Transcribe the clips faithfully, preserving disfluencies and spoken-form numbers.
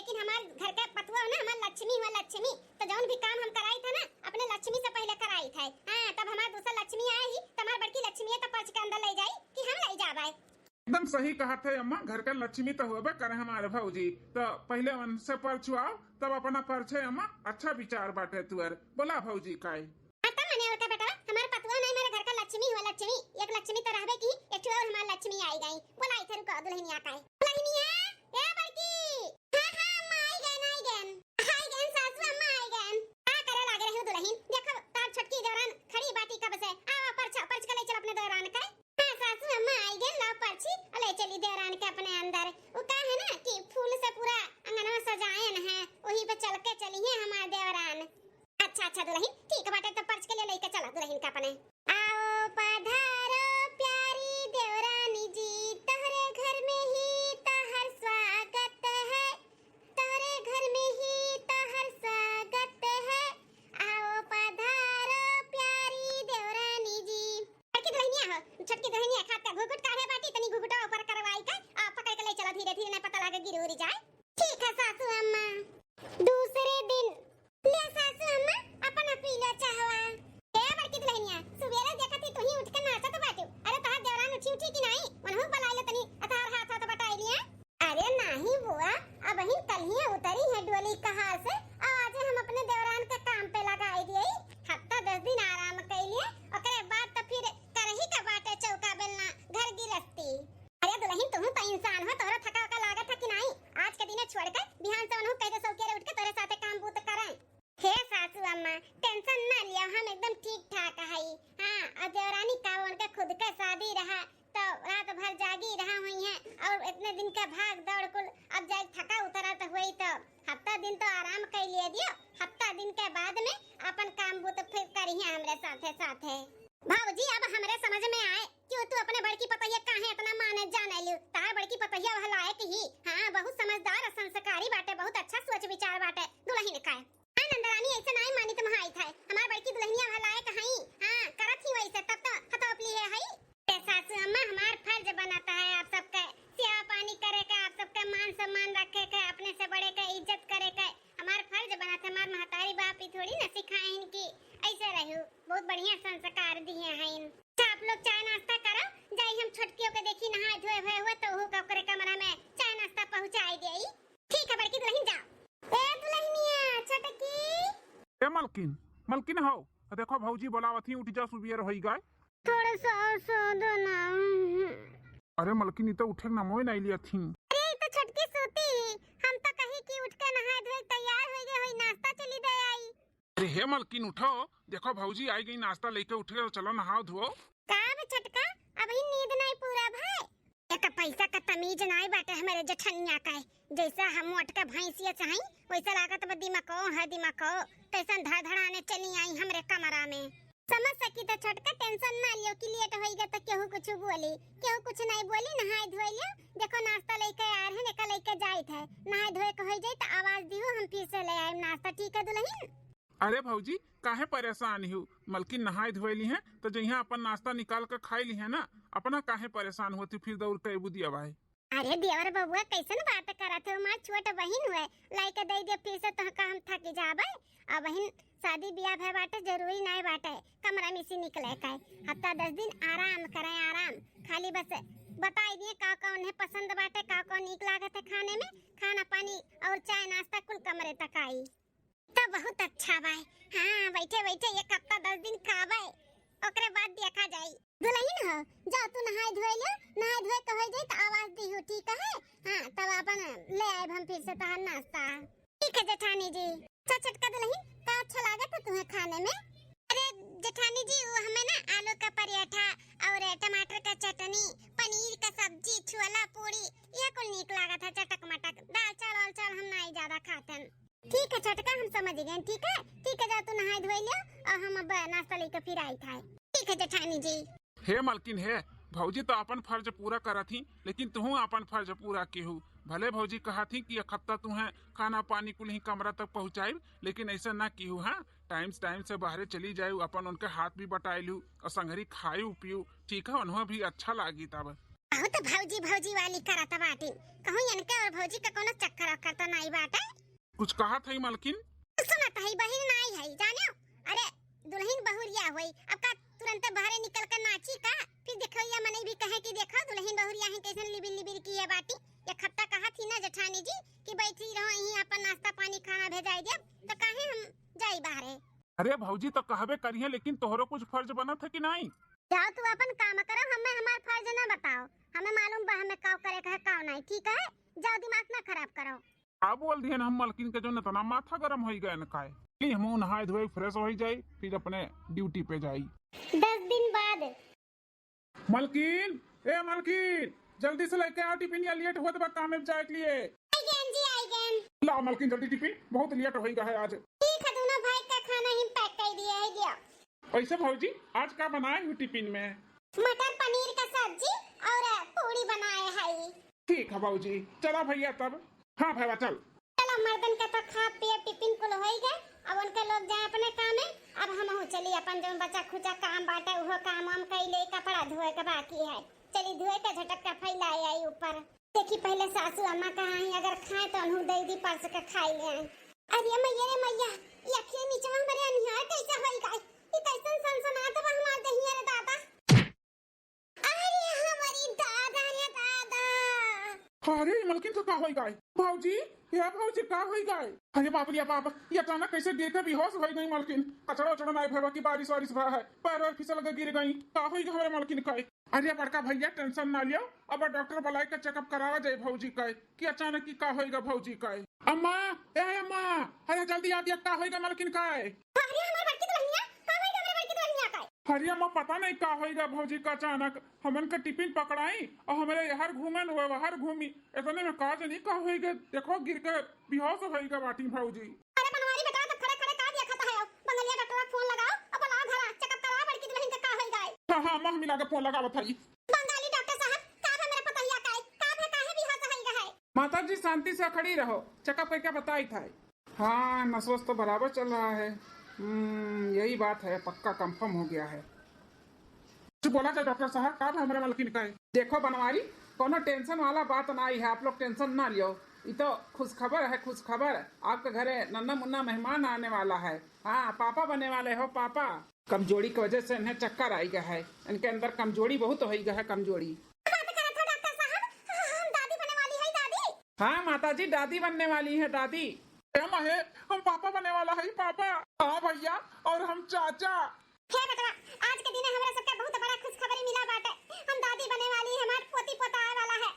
लेकिन हमार घर के पतुआ ना, हमार लक्ष्मी हुआ, लक्ष्मी। तो जौन भी काम हम कराई था ना, अपने लक्ष्मी से पहले कराई था। हाँ, तब हमार दूसर लक्ष्मी आए ही, तो हमार बड़की लक्ष्मी है, तो पर्च के अंदर ले जाई कि हम ले जाबे? एकदम सही कहत है अम्मा, घर के लक्ष्मी तो होबे करे हमारे भौजी। तो पहले उनसे पर्च चुआओ, तब अपना पर्च है अम्मा। अच्छा विचार बाटे तुअर। बोला भौजी काई? हाँ, तो मने और का बेटा, हमार पतुआ नहीं, मेरे घर का लक्ष्मी हुआ, लक्ष्मी। एक लक्ष्मी तो रहबे की, एक ठो और हमार लक्ष्मी आई गई। बोला इधर रुको, दुल्हनिया का है। दुल्हनिया, ए बड़की। हाँ, हाँ, अम्मा, आई गए, आई गए। आई गए, सासू अम्मा, आई गए। का करे लागे रही दुल्हन? देखो, तार छोटकी देवरान खड़ी बाटी कब से। आवा, पर्च, पर्च के ले चल अपने देवरान का। हाँ, सासू अम्मा, आई गए, लाओ पर्ची, ले चली देवरान के अपने अंदर। वो का है ना कि फूल से पूरा अंगनवा सजायन है, वही पे चल के चली है हमार देवरान। अच्छा, अच्छा दुल्हन, ठीक बाटे, तो पर्च के लिए लेके चला दुल्हन का अपने। आओ पधारो प्यारी देवरानी जी, तोहरे घर में ही तोहर स्वागत है, तोहरे घर में ही तोहर स्वागत है। आओ पधारो प्यारी देवरानी जी। छोटकी दुल्हनिया हो, छोटकी दुल्हनिया खात का घुघुट काहे बाटी, तनी घुघुटा ऊपर करवाई का, आ पकड़ के ले चला धीरे धीरे, नहीं पता लागे गिर उड़ जाए। ठीक है सासू अम्मा। दूसरे दिन। ले सासू अम्मा, अपन पी लो चाहवा। ए बड़की दुल्हनिया, सुबेरे देखत ही तू ही उठ के नाचत बाटू। अरे तोहार देवरान उठी उठी कि नाही? उनहू बुलाई लो तनी, अतहार हाथ हाथ बटाई लिया। अरे नाही बुआ, अबहिन कल्हिये उतरी है डोली कहाँ से, और आज हम अपने देवरान के काम पे लगाई दिए। हफ्ता दस दिन आराम कई लिए, ओकरे बाद तो फिर करही का बाटे चौका बेलना, घर गिरस्ती। अरे दुल्हन, तुहू तो इंसान हो, तोहरा थका वका लागत है कि नाही? आज के दिने छोड़ के बिहान से उनहू कह दे सौकेरे उठ के तोरे साथे काम बूत करें। हे सासू अम्मा, tension ना लियो, हम एकदम ठीक ठाक हई। हाँ, और देवरानी का उनके खुद के शादी रहा, तो रात भर जागी रहा हुई है, और इतने दिन का भाग दौड़ कुल, अब जाए थका उतरा तो हुई, तो हफ्ता दिन तो आराम कर लिए दियो। हफ्ता दिन के बाद में अपन काम बूत फिर करिहे हमरे साथे साथे। भौजी, अब हमरे समझ में आए कि तू अपने बड़की पतोहिया काहे इतना माने जाने लियो। तार बड़की पतोहिया वह लायक ही, हाँ, बहुत समझदार और संस्कारी बाटे, बहुत अच्छा सोच विचार बाटे दुल्हन का। हाँ नंदरानी, ऐसे नाई मानी तो महाई था, हमार बड़की दुल्हनिया वह लायक हई। हाँ, करत ही वैसे, तब तो हथौपली है हई। ए सासू अम्मा, हमार फर्ज बनता है आप सबके सेवा पानी करे का, आप सबके मान सम्मान रखे के, अपने से बड़े के इज्जत करे के हमार फर्ज बनत है। हमार महतारी बाप ही थोड़ी ना सिखाइन कि ऐसे रहू, बहुत बढ़िया संस्कार दिए हैं। अच्छा, आप लोग चाय नाश्ता करो, जाई हम छोटकियों के देखी नहाए धोए हुए हुए तो ओहू का ओकरे कमरा में चाय नाश्ता पहुँचाई देई। ठीक है बड़की दुल्हन, जाओ। ए दुल्हनिया, छोटकी। ए मलकिन, मलकिन हो, देखो भौजी बोलावत ही, उठ जा, सुबेर होई गए। थोड़ा सा और सो दो ना। अरे मलकिन, ई तो उठे के नामो ही नहीं लिया थी। अरे, ई तो छोटकी सूती ही। हम तो कही कि उठ के नहाए धोए तैयार हो गए होई, नाश्ता चली दे आई। अरे हे मलकिन, उठो, देखो भौजी आई गई, नाश्ता लेके उठ गए, चलो नहाओ धोओ। का बे छोटका, अबही नींद नहीं पूरा भय? एक पैसा का तमीज नहीं बाटे हमारे जेठनिया का, जैसा हम मोट के भैंसिया चाही, वैसा लागत बा दिमागो है दिमागो, कैसन धड़धड़ाने चली आई हमरे कमरा में। समझ सकी तो छोटका, tension ना लियो कि late होइगा तो केहू कुछ बोली, केहू कुछ नहीं बोली। नहाए धोए लियो, देखो नाश्ता लेके आ रहे हैं, एका लेके जाइत है, नहाए धोए के हो जाई तो आवाज दियो, हम फिर से ले आए नाश्ता, ठीक है दुल्हन? अरे भौजी, काहे परेशान हो? मलकिन नहाए धोए ली हैं तो जइहाँ अपन नाश्ता निकाल के खाई ली है ना, अपना काहे परेशान होती, फिर दौड़ के अबू दिया भाई। अरे देवर बबुआ, कैसन बात करत हो? हमार छोट बहिन हुए, लाइके दे दे, फिर से तोहका हम थक जाबे। अबहिन शादी बियाह भय बाटे, जरूरी नाय बाटे कमरा में से निकले का। हफ्ता दस दिन आराम करे, आराम। खाली बस बताई दिए का का उन्हें पसंद बाटे, का का नीक लागत है खाने में, खाना पानी और चाय नाश्ता कुल कमरे तक आई। तो बहुत अच्छा बाय। हाँ, बैठे बैठे एक हफ्ता दस दिन खाबे, ओकरे बाद देखा जाई। दुल्हन हो, जाओ तू नहाए धोए लियो, नहाए धोए के हो जाई तो आवाज दिहु, ठीक है? हाँ, तब अपन ले आए हम फिर से तहार नाश्ता। ठीक है जेठानी जी। अच्छा छोटका दुल्हन, का अच्छा लागत है तुम्हें खाने में? अरे जेठानी जी, वो हमें ना आलू का पराठा और टमाटर का चटनी, पनीर का सब्जी, छोला पूड़ी, ये कुल नीक लागत है, चटक मटक। दाल चावल वाल चावल हम ना ही ज्यादा खाते हैं। ठीक है छोटका, हम समझ गए। ठीक है, ठीक है, जा तू नहाए धोए लियो और हम अब नाश्ता लेके फिर आई था। ठीक है जेठानी जी। हे मलकिन हे, भौजी तो अपन फर्ज पूरा करत ही, लेकिन तुहू अपन फर्ज पूरा किहू। भले भौजी कहत ही कि एक हफ्ता तुहें खाना पानी कुल ही कमरा तक पहुँचाइब, लेकिन ऐसा ना किहू, हाँ? टाइम टाइम से बाहरे चली जाए, अपन उनके हाथ भी बटाए लू और संगरी खायू पियू, ठीक है, उन्हें भी अच्छा लागी तब। बहुत भौजी भौजी वाली करत बाटिन। कहूँ इनके और भौजी का कोनो चक्कर ओक्कर तो नाई बाटे। कुछ कहत हई मलकिन? सुनत हई, बहिन नाई हई, जानेउ? अरे, दुलहिन बहुरिया होई, अब का तुरंते बहरे निकल के नाची का? फिर देखो, या मनई भी कहे कि देखो, दुलहिन बहुरिया है, कैसन लिबिर लिबिर किहे बाटी। एक हफ्ता कहत ही ना जेठानी जी कि बैठी रहो यहीं, अपन नाश्ता पानी खाना भेजाई देब, तो काहे हम जाई बहरे? अरे भौजी, तो कहबे करिहे, लेकिन तोहरो कुछ फर्ज बनत है कि नाई? जाओ, तू अपन काम करो, हमें हमार फर्ज ना बताओ। हमें मालूम बा हमें काव करे का है, काव नाई, ठीक है? जाओ, दिमाग ना खराब करो। का बोल दिहन हम मलकिन के, जौन इतना माथा गरम होई गए न काय? ली, हमहू नहाए धोए, फ्रेश होई जाई, फिर अपने ड्यूटी पे जाई। दस दिन बाद। मलकिन, ए मलकिन, जल्दी से लेके आओ टिफिन, या लेट होत बा काम में जाए के लिए। आई गेन जी, आई गेन। ला मलकिन, जल्दी टिफिन, बहुत लेट होई गए है आज। ठीक है, दोनों भाई का खाना ही पैक कर दिया है, दिया। वैसे भौजी, आज का बनाए हो टिफिन में? मटर पनीर का सब्जी और पूड़ी बनाए है। ठीक है भौजी, चला भैया तब। हाँ भैया चल। चला मर्दन का तो खा पिए टिफिन कुल होई गए, अब उनके लोग जाए अपने काम में, अब हमहू चली अपन जौन बचा खुचा काम बाटे उहो काम वाम कई ले, कपड़ा धोए के बाकी है, चली धोए के झटक के फैलाए आई ऊपर। देखी पहले सासू अम्मा कहाँ हैं, अगर खाए तो उन्हू दे दी परस के खाई ले आई। अरे मैया रे मैया, ये अखिया नीचवा हमरे अनिहार कैसे होई गई? ये कैसन सनसनात बा हमार देहिया रे दादा। अरे हमारी दादा रे दादा। अरे मलकिन तो का होई गई? भौजी, ये भौजी का होई गई? अरे बाप रे बाप, ये अचानक कैसे गिर के बेहोश होई गई मलकिन? कचड़ा उचड़ा नहीं भवा कि बारिश वारिश भवा है, पैर वैर फिसल के गिर गई, का होई गई हमारे मलकिन का? अरे बड़का भैया टेंशन ना लियो, अब डॉक्टर बुलाए के चेकअप करावा जाए भौजी का, कि अचानक की का होई गई भौजी का। अम्मा, ए अम्मा, अरे जल्दी आ दिया, का होई गई मलकिन का? अरे हमार बड़की दुल्हनिया, का होई गई हमारे बड़की दुल्हनिया का? अरे अम्मा, पता नहीं का होई गई भौजी का अचानक, हमन के टिफिन पकड़ाई और हमरे यहाँ घूमे न वहाँ घूमी, इतने में का जानी का होई गई, देखो गिर के बेहोश होई गई बाटी भौजी। अरे बनवारी बेटा, तो खड़े खड़े का देखत है? बंगलिया डॉक्टर का फोन लगाओ और बुलाओ घर, चेकअप कराओ बड़की दुल्हन के का होई गए। हाँ हाँ, अम्मा हम मिला के फोन लगावत हई। बंगाली डॉक्टर साहब, का भे मेरे पतोहिया का है? का भे काहे बेहोश होई गए है? माता जी शांति से खड़ी रहो, चेकअप करके बताई था। हाँ, नसवस तो बराबर चल रहा है। हम्म, यही बात है, पक्का कंफर्म हो गया है। कुछ बोला जाए डॉक्टर साहब, का भे हमरे मलकिन का है? देखो बनवारी, कोनो टेंशन वाला बात नाई है, आप लोग टेंशन ना लियो। ये तो खुशखबर है, खुशखबर। आपके घरे नन्ना मुन्ना मेहमान आने वाला है। हाँ, पापा बने वाले हो, पापा। कमजोरी की वजह से इन्हें चक्कर आई गया है, इनके अंदर कमजोरी बहुत होई गया है, कमजोरी। बात करत हो डॉक्टर साहब, हम दादी बने वाली है, दादी। हाँ माता जी, दादी बनने वाली है, दादी। ए माहे, हम पापा बने वाला है, पापा। हाँ भैया, और हम चाचा। हे बेटवा, आज के दिने हमरा सबके बहुत बड़ा खुशखबरी मिला बाटे। हम दादी बने वाली है, हमार पोती पोता आए वाला है।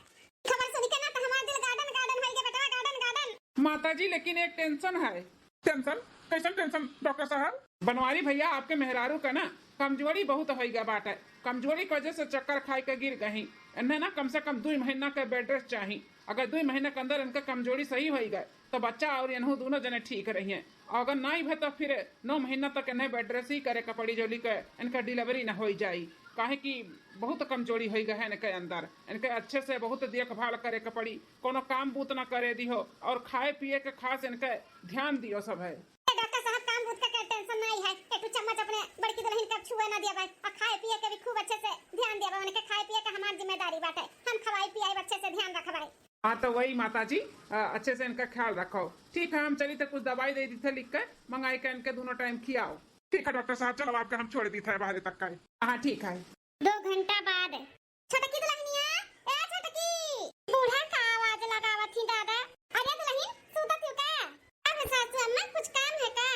खबर सुन के ना तो हमार दिल गार्डन गार्डन होई गे बेटवा, गार्डन गार्डन। माता जी, लेकिन एक टेंशन है। टेंशन? कैसन टेंशन डॉक्टर साहब? बनवारी भैया, आपके मेहरारू का ना कमजोरी बहुत होई गए बाटे। कमजोरी की वजह से चक्कर खाए के गिर गई। इन्हें ना कम से कम दुई महीना के बेड रेस्ट चाही। अगर दुई महीना के अंदर इनका कमजोरी सही होई गए तो बच्चा और इन्हू दोनों जने ठीक रहिए। और अगर नाई भे तो फिर नौ महीना तक इन्हें बेड रेस्ट ही करे के पड़ी, जोली के इनका डिलीवरी ना होई जाई। काहे कि बहुत कमजोरी होई गए है इनके अंदर। इनके अच्छे से बहुत देखभाल करे के पड़ी, कोनो काम बूत ना करे दिहो और खाए पिए के खास इनके ध्यान दियो सब है। ए डॉक्टर साहब, काम बूत का के टेंशन नाई है। एक ठो चम्मच अपने बड़की दुल्हन के छुए ना दिया भाई, और खाए पिए के भी खूब अच्छे से ध्यान दिया भाई। उनके खाए पिए के हमार जिम्मेदारी बाटे, हम खवाई पियाई अच्छे से ध्यान रखबाई। हाँ तो वही माता जी, अ, अच्छे से इनका ख्याल रखो। ठीक है, हम चली तो कुछ दवाई दे दी थे लिख के, मंगाई के इनके दोनों टाइम खियाओ। ठीक है डॉक्टर साहब, चलो आपका हम छोड़ दी थे बाहर तक का। हाँ ठीक है। दो घंटा बाद। छोटकी दुल्हनिया, ए छोटकी। बूढ़ा का आवाज लगावत ही दादा। अरे दुल्हन, सूतत हो का? अरे सासू अम्मा, कुछ काम है का?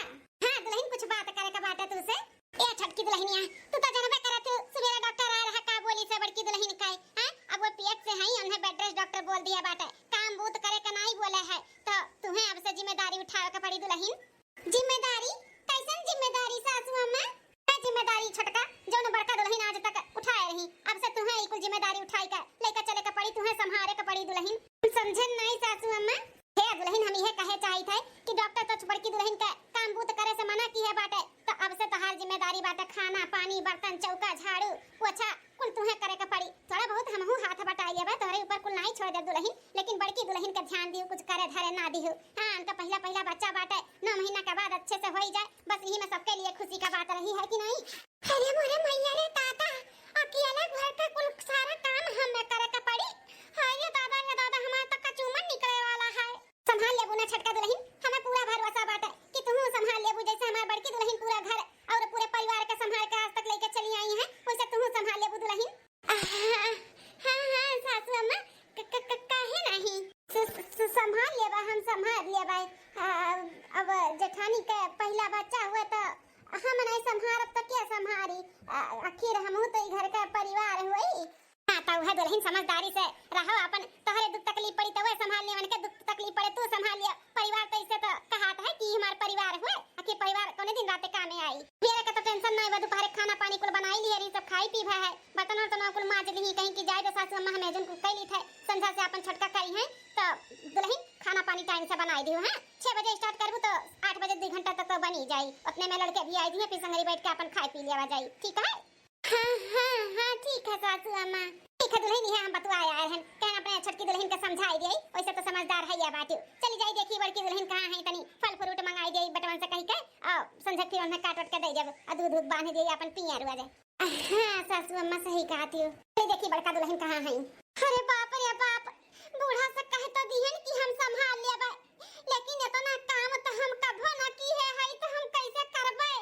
हाँ दुल्हन, कुछ बात करे का बाटे तुझसे। ए छोटकी दुल्हनिया, तू तो जनबे करत हो, सुबेरे डॉक्टर आए रहा, का बोली से बड़की दुल्हन का है, हैं? अब वो पेट से है, उन्हें बेड रेस्ट डॉक्टर बोल दिया बाटे, काम बूत करे का नाई बोले है, तो तुम्हें अब से जिम्मेदारी उठावे का पड़ी दुल्हन। जिम्मेदारी? कैसन जिम्मेदारी सासू अम्मा? ए जिम्मेदारी छोटका, जौन बड़का दुल्हन आज तक उठाए रही, अब से तुहें ई कुल जिम्मेदारी उठाई के लेके चले के पड़ी, तुहें संभारे के पड़ी दुल्हन। समझे नहीं सासू अम्मा? हे दुल्हन, हम इहे कहे चाहित है कि डॉक्टर तो बड़की दुल्हन के काम बूत करे से मना किहे बाटे, तो अब से तोहार जिम्मेदारी बाटे खाना, पानी, बर्तन, चौका, झाड़ू, पोछा, कुल तुहें करे के पड़ी। थोड़ा बहुत हमहू हाथ बटाई लेबे, तोहरे ऊपर कुल नाई छोड़ दे दुल्हन, लेकिन बड़की दुल्हन के ध्यान दियो, कुछ करे धरे ना दियो। हाँ, उनका पहला पहला बच्चा बाटे, नौ महीना के बाद अच्छे से होई जाए, बस यही में सबके लिए खुशी का बात रही है कि नहीं? अरे मोरे मैया रे दादा, कि अलग घर का कुल सारा काम हमें करे के पड़ी। हाय रे दादा, रे दादा, हमार तो कचूमर निकले वाला है। संभाल लेबू ना छोटका दुलहिन, हमें पूरा भरोसा बाटे कि तुहू संभाल लेबू, जैसे हमार बड़की दुलहिन पूरा घर और पूरे परिवार के संभाल के आज तक लेके चली आई हैं, वैसे तुहू संभाल लेबू दुलहिन। हाँ, हाँ, हाँ, सासू अम्मा, क-, क-, क-, काहे नहीं? स-, स-, स-, संभाल लेबा, हम संभाल लेबा। आ, अब जेठानी के पहिला बच्चा हुए तो हम नहीं संभारब तो के संभारी? आ, आखिर हमहू तो ई घर का परिवार हुई। हाँ, तो वह दुलहिन समझदारी से रहो, अपन तोहरे दुख तकलीफ पड़ी तो वह संभाल ले, उनके दुख तकलीफ पड़े तू संभाल लिया। परिवार तो इसे तो कहात है कि हमार परिवार हुए, आखिर परिवार कौने दिन राते कामे आई। मेरे के तो tension नहीं बा, दोपहर खाना पानी कुल बनाई लिए रही, सब खाई पी भा है, बर्तन वर्तन कुल माज ली, कहीं कि जाए तो सासू अम्मा हमें जन कुल कैली थे, संझा से अपन छोटका करी हैं, तो दुलहिन खाना पानी time से बनाई दियो, हाँ? छह बजे start करबू तो आठ बजे दो घंटा तक तो बनी जाई, उतने में लड़के भी आई दिए, फिर संगरी बैठ के अपन खाए पी लेवा जाई, ठीक है? हाँ, हाँ, हाँ, ठीक है सासू अम्मा। ठीक है दुलहिन, इहे हम बतुआ आए हैं, कहन अपने छोटकी दुलहिन के समझाई दिए, वैसे तो समझदार है या बाटी। चली जाई देखी बड़की दुलहिन कहाँ है, तनी फल fruit मंगाई दिए बटवन से कही के, और संझा फिर उन्हें काट वाट के दे देब, और दूध दूध बांध दिए अपन पिया रुआ जाए। हाँ सासू अम्मा सही कहती हो, चली देखी बड़का दुलहिन कहाँ है। अरे बाप रे बाप, बूढ़ा से कह तो दिहन कि हम संभाल लेबे, लेकिन इतना काम तो हम कभो ना की है, है तो हम कैसे करबे?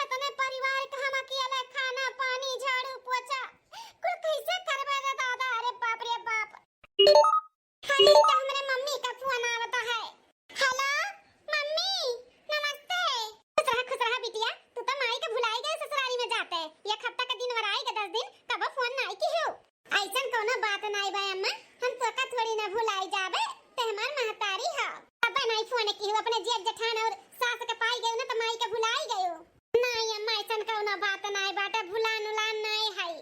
इतने परिवार के हम अकेले खाना पानी झाड़ू पोछा कुल कैसे करबे रे दादा? अरे बाप रे बाप। हाँ, ई तो हमरे मम्मी का फोन आवता है। हेलो मम्मी, नमस्ते। खुश रहा, खुश रहा बिटिया, तू तो माई के भुलाई गए ससुरारी में जाते। एक हफ्ता का दिन वर आई के दस दिन, कबो फोन नाई की हो। ऐसन कौनो बात नाई बा अम्मा, हम तोका थोड़ी ना भुलाई जाबे, ते हमार महतारी हो। अब नाई फोन की हो, अपने जेठ जेठान और सास के पाई गयो ना तो माई के भुलाई गयो। नाई अम्मा, ऐसन कौनो बात नाई बाटे, भुलान उलान नाई है।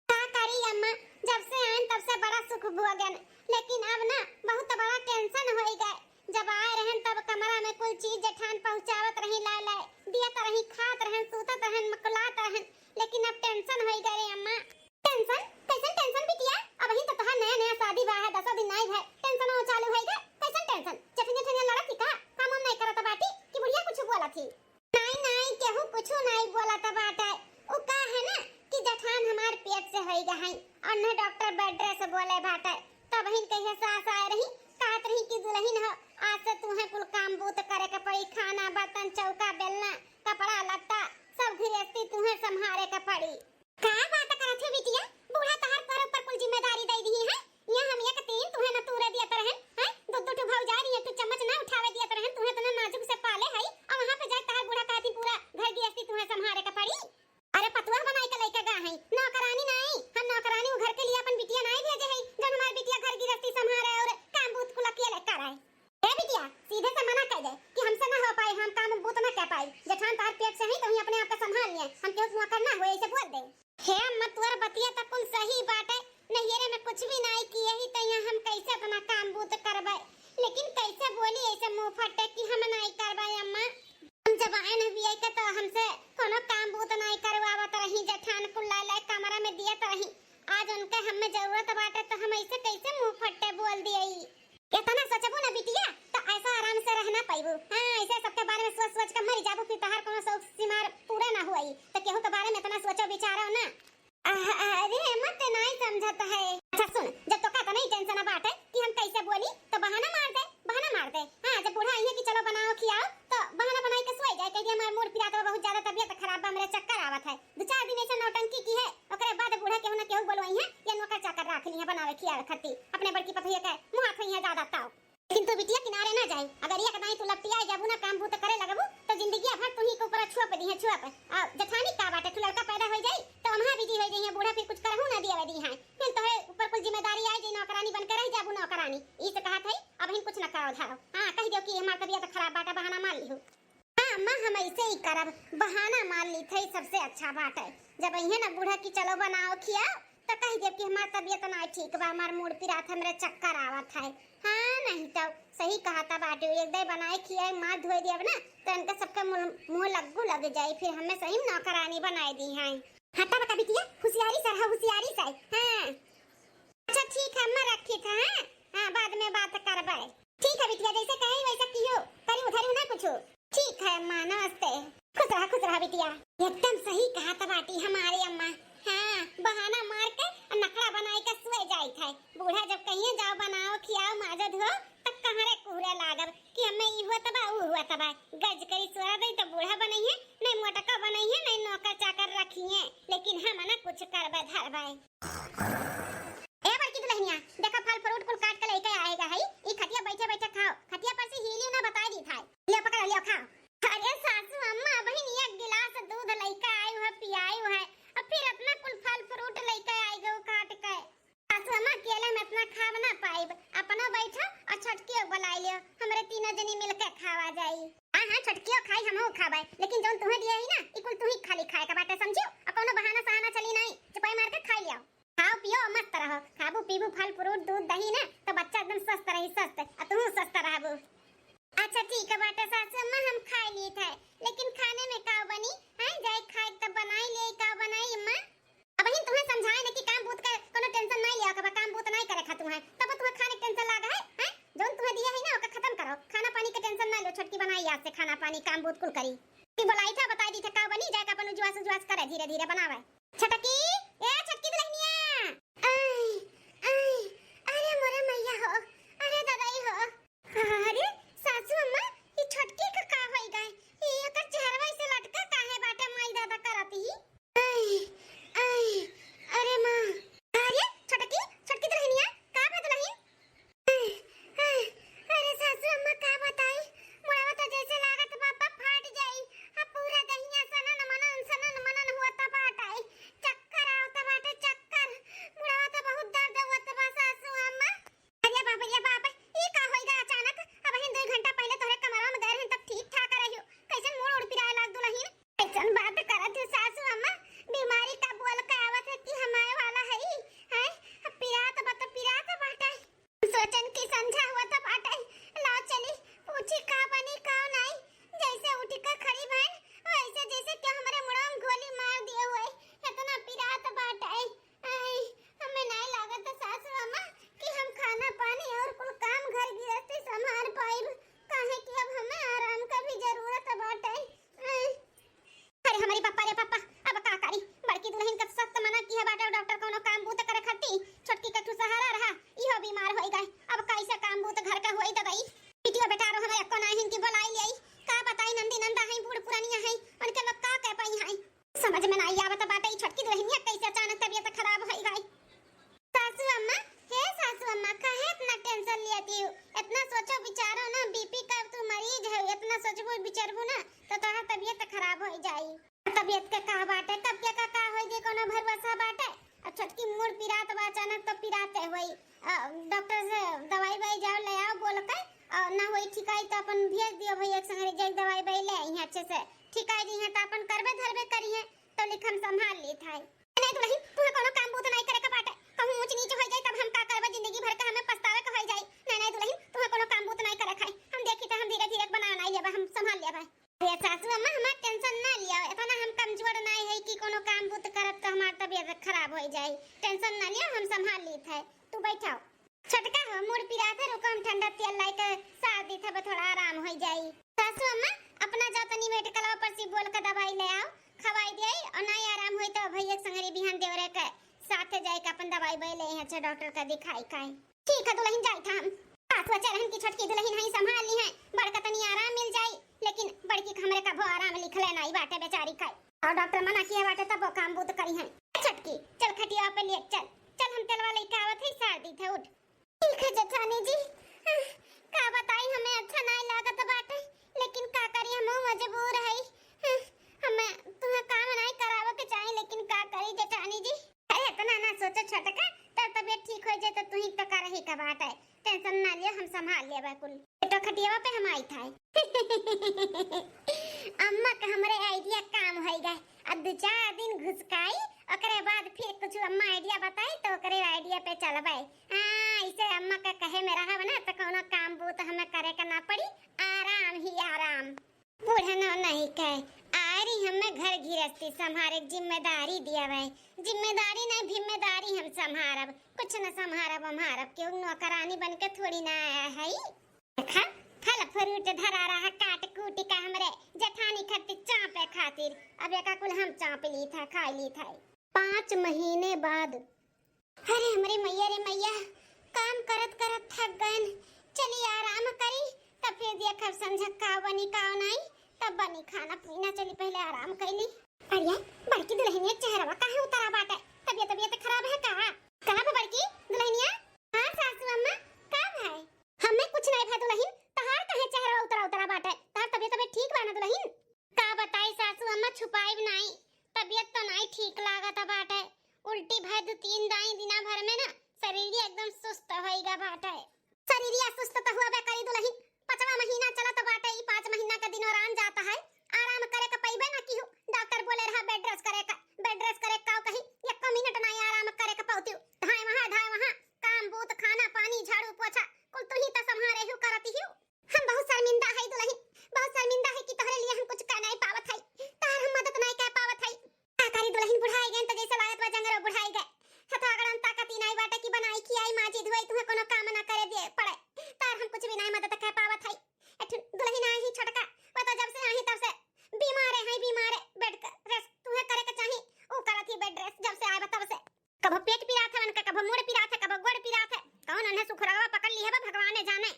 का करी अम्मा, जब से आयन तब से बड़ा सुख भोगन, लेकिन अब ना बहुत बड़ा tension होई गए। जब आए रहन तब कमरा में कुल चीज जेठान पहुँचावत रही, लाए लाए दियत रही, खात रहन, सूतत रहन, मकुलात रहन, लेकिन अब tension होई गए रे अम्मा। Tension? कैसन tension बिटिया? अबहिन तो तोहार नया नया शादी बा है, दसो दिन नाई भए, tension हो चालू होई गए। कैसन tension? जेठनिया ठनिया लड़त थी का? काम वाम नाई करत बाटी कि बुढ़िया कुछ बोलत थी? नाई, नाई, केहू कुछु नाई बोलत बाटे। उ का है ना कि जेठान हमार पेट से होई गए हैं, और न डॉक्टर bed rest बोले बाटे। तबहिन कहिए सास आए रही, कहत रही कि दुलहिन हो, आज से तुहें कुल काम बूत करे के पड़ी, खाना, बर्तन, चौका, बेलना, कपड़ा, लत्ता, सब गृहस्थी तुहें संभारे के पड़ी। का बात करत है बिटिया? बूढ़ा तहार तोहरे ऊपर कुल जिम्मेदारी दे दी है। यहाँ हम एक तीन तुहें न तूरे दियत रहन, हैं? दो दो ठो भौजाई रही, एक ठो चम्मच ना उठावे दियत रहन, तुहें इतना नाजुक से पाले हई, और वहाँ पे जाए तहार बूढ़ा कहती पूरा घर गृहस्थी तुहें संभारे के पड़ी। अरे पतुआ बनाई के लइके गा हई, नौकरानी नाई, हम नौकरानी उ घर के लिए अपन बिटिया नाई भेजे हई, जब हमार बिटिया घर गृहस्थी संभारे और काम बूत कुल अकेले करे। ए बिटिया, सीधे से मना कर दे कि हमसे ना हो पाए, हम काम बूत ना कर पाई। जेठान तार पेट से ही तो ही अपने आप का संभाल लिए, हम केहू नौकर ना हुए, ऐसे बोल दे। हे अम्मा, तोर बतिया त कुल सही बाटे, नैहरे में कुछ भी नाई किए ही तो यहाँ हम कैसे अपना काम बूत करबे, लेकिन कैसे बोली ऐसे मुंह फटे कि हम नाई करबे अम्मा। हम जब आए न बियाह के तो हमसे कोनो काम बूत नाई करवावत रही, जेठान कुल लाए लाए कमरा में दियत रही, आज उनके हमें जरूरत बाटे तो हम ऐसे कैसे मुंह फटे बोल दिए? इतना सोचबू ना बिटिया, तो ऐसा आराम से रह ना पाइबू। हाँ, ऐसे सबके बारे में सोच सोच के मरी जाबू, फिर तहार कोनो शौक सिमार पूरा ना हुई, तो केहू के बारे में इतना सोचो विचारो ना। अह, अरे, मत नाई समझत है। अच्छा सुन, जब तोका इतना ही tension बाटे कि हम कैसे बोली, तो बहाना मार दे, बहाना मार दे। हाँ, जब बूढ़ा आई है कि चलो बनाओ खियाओ, तो बहाना बनाई के सोई जाए, कह दिया हमार मूड पिरात बा, बहुत ज्यादा तबियत खराब बा, हमरे चक्कर आवत है। दो चार दिन ऐसे नौटंकी की है, ओकरे बाद बूढ़ा केहू ना केहू बोलवाई है या नौकर चाकर राख ली है बनावे खियावे खातिर, अपने बड़की पतोहिया के मुहात हुई है ज्यादा ताव। लेकिन तू बिटिया किनारे ना जाए, अगर एक दाई तू लपटिया जाबू ना काम बूत करे लगबू, तो जिंदगी भर तू ही के ऊपर छोप दी है, छोप। आ जेठानी का बाटे, तू लड़का पैदा हो जाई, तो अम्हा बिजी हो जाई है, बूढ़ा फिर कुछ करहू ना दिए दी है, फिर तोहरे ऊपर कुल जिम्मेदारी आई जाई, नौकरानी बन के रह जाबू नौकरानी। ई से कहत है, अबहिन कुछ ना करो धारो। हाँ, कह दियो कि हमार तबियत खराब बाटे, बहाना मार लिहू। हाँ अम्मा, हम ऐसे ही करब, बहाना मार ली थे, सबसे अच्छा बात है। जब अइहे ना बूढ़ा कि चलो बनाओ खियाओ, तो कह देब कि हमार तबियत ना ठीक बा, हमार मूड पिरात, हमरे चक्कर आवत है। हाँ, नहीं तो सही कहा था बाटू, एक दाई बनाए खियाए, मार धोए देब ना, तो इनका सबके मुंह, मुंह लग्गू लग जाई, फिर हमें सही में नौकरानी बनाए दी हैं। हाँ, तब का बिटिया, होशियारी से रहो, होशियारी से। हाँ। अच्छा ठीक है अम्मा, रखी था, हाँ? हाँ, बाद में बात करबे। ठीक है बिटिया, जैसे कहे वैसा कियो, करी उधरी ना कुछ। ठीक है अम्मा, नमस्ते। खुश रहा, खुश रहा बिटिया। एकदम सही कहा था बाटी हमारी अम्मा। हाँ, कि हमें ई हुआ तबा, ऊ हुआ तबा। गज करी सोरा दई तो बूढ़ा बनइहे, नहीं मोटका बनइहे, नहीं नौकर चाकर रखिहे, लेकिन हम ना कुछ करबे धरबे। ए बड़की दुल्हनिया, देखा फल फ्रूट कुल काट के लेके आएगा है, ई खटिया बैठे बैठे खाओ, खटिया पर से हिलियो ना बताई दी था। लियो पकड़ो, लियो खाओ। अरे सासू अम्मा, अबहिन एक गिलास दूध लेके आयु है, पियायु है, और फिर इतना कुल फल फ्रूट लेके आएगा काट के। सासू अम्मा, अकेले हम इतना खाब ना पाइब, अपनो बैठो और छोटकियो के बुलाई लियो, हमरे तीनों जनी मिलके खावा जाई। हाँ हाँ, छोटकियो खाई, हमहू खाबे, लेकिन जौन तुहे दिए ही ना, ई कुल तुही खाली खाए के बाटे, समझियो? और कोनो बहाना सहाना चली नहीं, चुपाई मार के खाई लियो। खाओ पियो, मस्त रहो, खाबू पीबू फल फ्रूट दूध दही ना, तो बच्चा एकदम स्वस्थ रही, स्वस्थ, और तुहू स्वस्थ रहबू। अच्छा ठीक है बाटे सासू अम्मा, हम खाई ली थे, लेकिन खाने में का बनी? हैं, जाए खाए तो बनाई ले, का बनाई अम्मा? अबहिन तुम्हें समझाए न कि काम बूत के कोनो टेंशन नहीं लिया, कबा काम बूत नहीं करे खा तुम्हें, तब तुम्हें खाने के टेंशन लागा है, हैं? जौन तुम्हें दिया है ना, ओके खत्म करो, खाना पानी के टेंशन ना लो, छोटकी बनाई आज से खाना पानी, काम बूत कुल करी। कि बोलाई था, बताई दी था का बनी, जाए के अपन उजवास उजवास करे, धीरे धीरे बनावे। छटकी, ए छटकी दुल्हनिया। आई, आई, अरे मोरे मैया हो, अरे दादाई हो। अरे सासू अम्मा, ई छोटकी का का होई गए? ई एकर चेहरवा ऐसे लटका काहे बाटे माई दादा करत ही? आई, आई, अरे माँ। अरे छोटकी, छोटकी दुल्हनिया, का बा दुल्हन? अरे सासू अम्मा का बताई, मुड़वा तो जैसे लागत बा, बा फाट जाई। अब पूरा दहिया सनन मनन, सनन मनन होत बाटे, चक्कर आवत बाटे, चक्कर। मुड़वा तो बहुत दर्द होत बा सासू अम्मा। अरे बाप रे बाप, ई का होई गा अचानक? अबहिन दो घंटा पहले तोहरे कमरवा में गए रहन तब ठीक ठाक रहियो, कैसन मुड़ उड़ पिराए लाग दुल्हन? कैसन बात करत हो सासू अम्मा, बीमारी का बोल के आवत है कि हम आए वाला है, हैं? अब पिरात बा तो पिरात बाटे। सोचन की संझा हुआ तो बाटे, लाओ चली पूछी का बनी का नहीं। जैसे उठ के खड़ी भैन वैसे जैसे कि हमरे मुड़वा में गोली मार दिए हुए, इतना पिरात बाटे। आई, हमें नहीं लागत सासू अम्मा कि हम खाना पानी और कुल काम घर गृहस्थी संभाल पाइब, काहे कि अब हमें आराम का भी जरूरत बाटे। आई। अरे हमारी पप्पा रे पप्पा, अब का करी? बड़की दुल्हन का सख्त मना किया बाटे डॉक्टर कोनो काम बूत करे खाती, छोटकी का ठू सहारा रहा, इहो बीमार होई गए, अब कैसे काम बूत घर का होई दवाई? बिटिया बेटा रो हमें एको नाहिन की बुलाई ले आई, का बताई नंदी नंदा है, बूढ़ पुरानिया है, उनके लोग का कह पाई है? समझ में नहीं आवत बाटे, ई छोटकी दुल्हनिया कैसे अचानक तबीयत खराब होई गई। सासू अम्मा, हे सासू अम्मा, काहे इतना टेंशन लेती हो? इतना सोचो विचारो ना, बीपी का तू मरीज है, इतना सोचबू विचारबू ना, तो तोहार तबीयत खराब हो जाई। तबीयत के का बाटे, कब के का, का होई जे कोनो भरोसा बाटे? अब छोटकी मुड़ पिरात बा अचानक तो पिराते होई। अ, डॉक्टर से दवाई वाई जाओ ले आओ बोल के, और ना होई ठिकाई तो अपन भेज दियो भैया के संगे जाई दवाई वाई ले आई हैं अच्छे से। ठिकाई दी हैं तो अपन करबे धरबे करी हैं, तो लिख हम संभाल ली था। नहीं दुल्हन, तुम्हें कोनो काम बूत नहीं करे के बाटे। कहूँ ऊंच नीच हो जाए तब हम का करबे, जिंदगी भर का हमें पछतावे के हो जाए। नहीं नहीं दुल्हन, तुम्हें कोनो काम बूत नहीं करे खाए। हम देखी तो हम धीरे धीरे बना नहीं लेबे, हम संभाल लेबे। अरे सासू अम्मा, हमार टेंशन ना लिया, इतना हम कमजोर नहीं है कि कोनो काम बूत करब तो हमार तबीयत खराब हो जाए। टेंशन ना लिया, हम संभाल ली थे, तू बैठाओ। छोटका हो, मुड़ पिरात है, रुको हम ठंडा तेल लाई के सार दी थे, थोड़ा आराम हो जाई। सासू अम्मा, अपना जाओ तनी मेडिकलवा पर से बोल के दवाई ले आओ, खवाई दियाई, और नहीं आराम होई तो भैया के संगरी बिहान देवरे के साथे जाए के अपन दवाई बे ले यहाँ से डॉक्टर का दिखाई खाए। ठीक है दुल्हन, जाई था हम। सासू चरहन की छोटकी दुल्हन है, संभाल ली है, बड़का तनी आराम मिल जाई, लेकिन बड़की के हमरे कभो आराम लिखले नहीं बाटे बेचारी खाए। और डॉक्टर मना किया बाटे तब वो काम बूत करी है। छोटकी, चल खटिया पे लेट चल, चल हम तेलवा लेके आवत है, सार दी थे, उठ। ठीक है जेठानी जी, का बताई, हमें अच्छा नहीं लागत बाटे, लेकिन का करी, हम मजबूर है। हमें तुम्हें काम नहीं करावे के चाही, लेकिन का करी जेठानी जी। अरे इतना ना सोचो छोटका, तब तबीयत ठीक हो जाए तो तू ही तो करही का बाटे, टेंशन ना लियो, हम संभाल लेबे कुल। तो खटियावा पे हम आई था। अम्मा का हमरे आइडिया काम होई गए। अब दो चार दिन घुसकाई, ओकरे बाद फिर कुछ अम्मा आइडिया बताई तो ओकरे आइडिया पे चलबे। हाँ, इसे अम्मा का कहे में रहब ना तो कोनो काम बूत हमें करे के ना पड़ी, आराम ही आराम। बूढ़नो नहीं कहे, आरी हमें घर गृहस्थी संभारे के जिम्मेदारी दिया भाई। जिम्मेदारी नहीं, जिम्मेदारी हम संभारब, कुछ न संभारब, संभारब क्यों, नौकरानी बन के थोड़ी ना आया है। देखा, फल फ्रूट धरा रहा काट कूट का हमरे जेठानी खातिर चापे खातिर। अब एका कुल हम चाप ली था, खा ली था। पाँच महीने बाद। अरे हमरे मैया रे मैया, काम करत करत थक गयन, चली आराम करी, तब फिर देखब संझक का बनी का नाई, तब बनी खाना पीना। चली पहिले आराम कइली। अरे बड़की दुलहिनिया चेहरवा काहे उतरा बाटे? तबियत तबियत खराब है का? कब बड़की दुलहिनिया? हाँ सासू अम्मा, का भाई? हमें कुछ नाई भा दुलहिन, तहार काहे चेहरवा उतरा उतरा बाटे? तहार तबियत तबियत ठीक बा ना दुलहिन? का बताई सासू अम्मा, छुपाइब नाई, तबियत तो नाई ठीक लागत बाटे। उल्टी भय दू तीन दाई दिना भर में ना शरीर एकदम सुस्त होइगा बाटे। शरीरिया सुस्त त हुआ बे करी दुलहिन, पाँचवा महीना चलत बाटे, ई पाँच महीना के दिनोरान जाता है, आराम करे के पइबे ना किहू। डॉक्टर बोले रहा बेड रेस्ट करे का, बेड रेस्ट करे का कही, एको मिनट नाई आराम करे के पौतिउ। धाए वहाँ धाए वहाँ, काम बूत, खाना पानी, झाड़ू पोछा, कुल तुही त सम्हारे हु करती हु। हम बहुत शर्मिंदा है दुलहिन, बहुत शर्मिंदा है कि तोहरे लिए हम कुछ कर नाई पावत है, तोहर हम मदद नाई कर पावत है। का करी दुलहिन, बुढ़ाई गए त जैसे लागत बा जंगरो बुढ़ाई गए। हथवा गड़न ताकत ही नाई बाटे कि बनाई खियाई माजी धोई तुहे कोनो काम ना करे दिए पड़े, तोहर हम कुछ भी नाई मदद कर पावत है। एठुन दुलहिन आई ही छोटका, वो तो जब से आई तब से बीमारे है, बीमारे। बेड रेस्ट तुहे करे के चाही, ऊ करत ही बेड रेस्ट जब से आए बा तब से। कभो पेट पिरात है उनका, कभो मुड़ पिरात है, कभो गोड़ पिरात है, कौन उन्हें सुखरवा पकड़ ली है बा भगवाने जाने।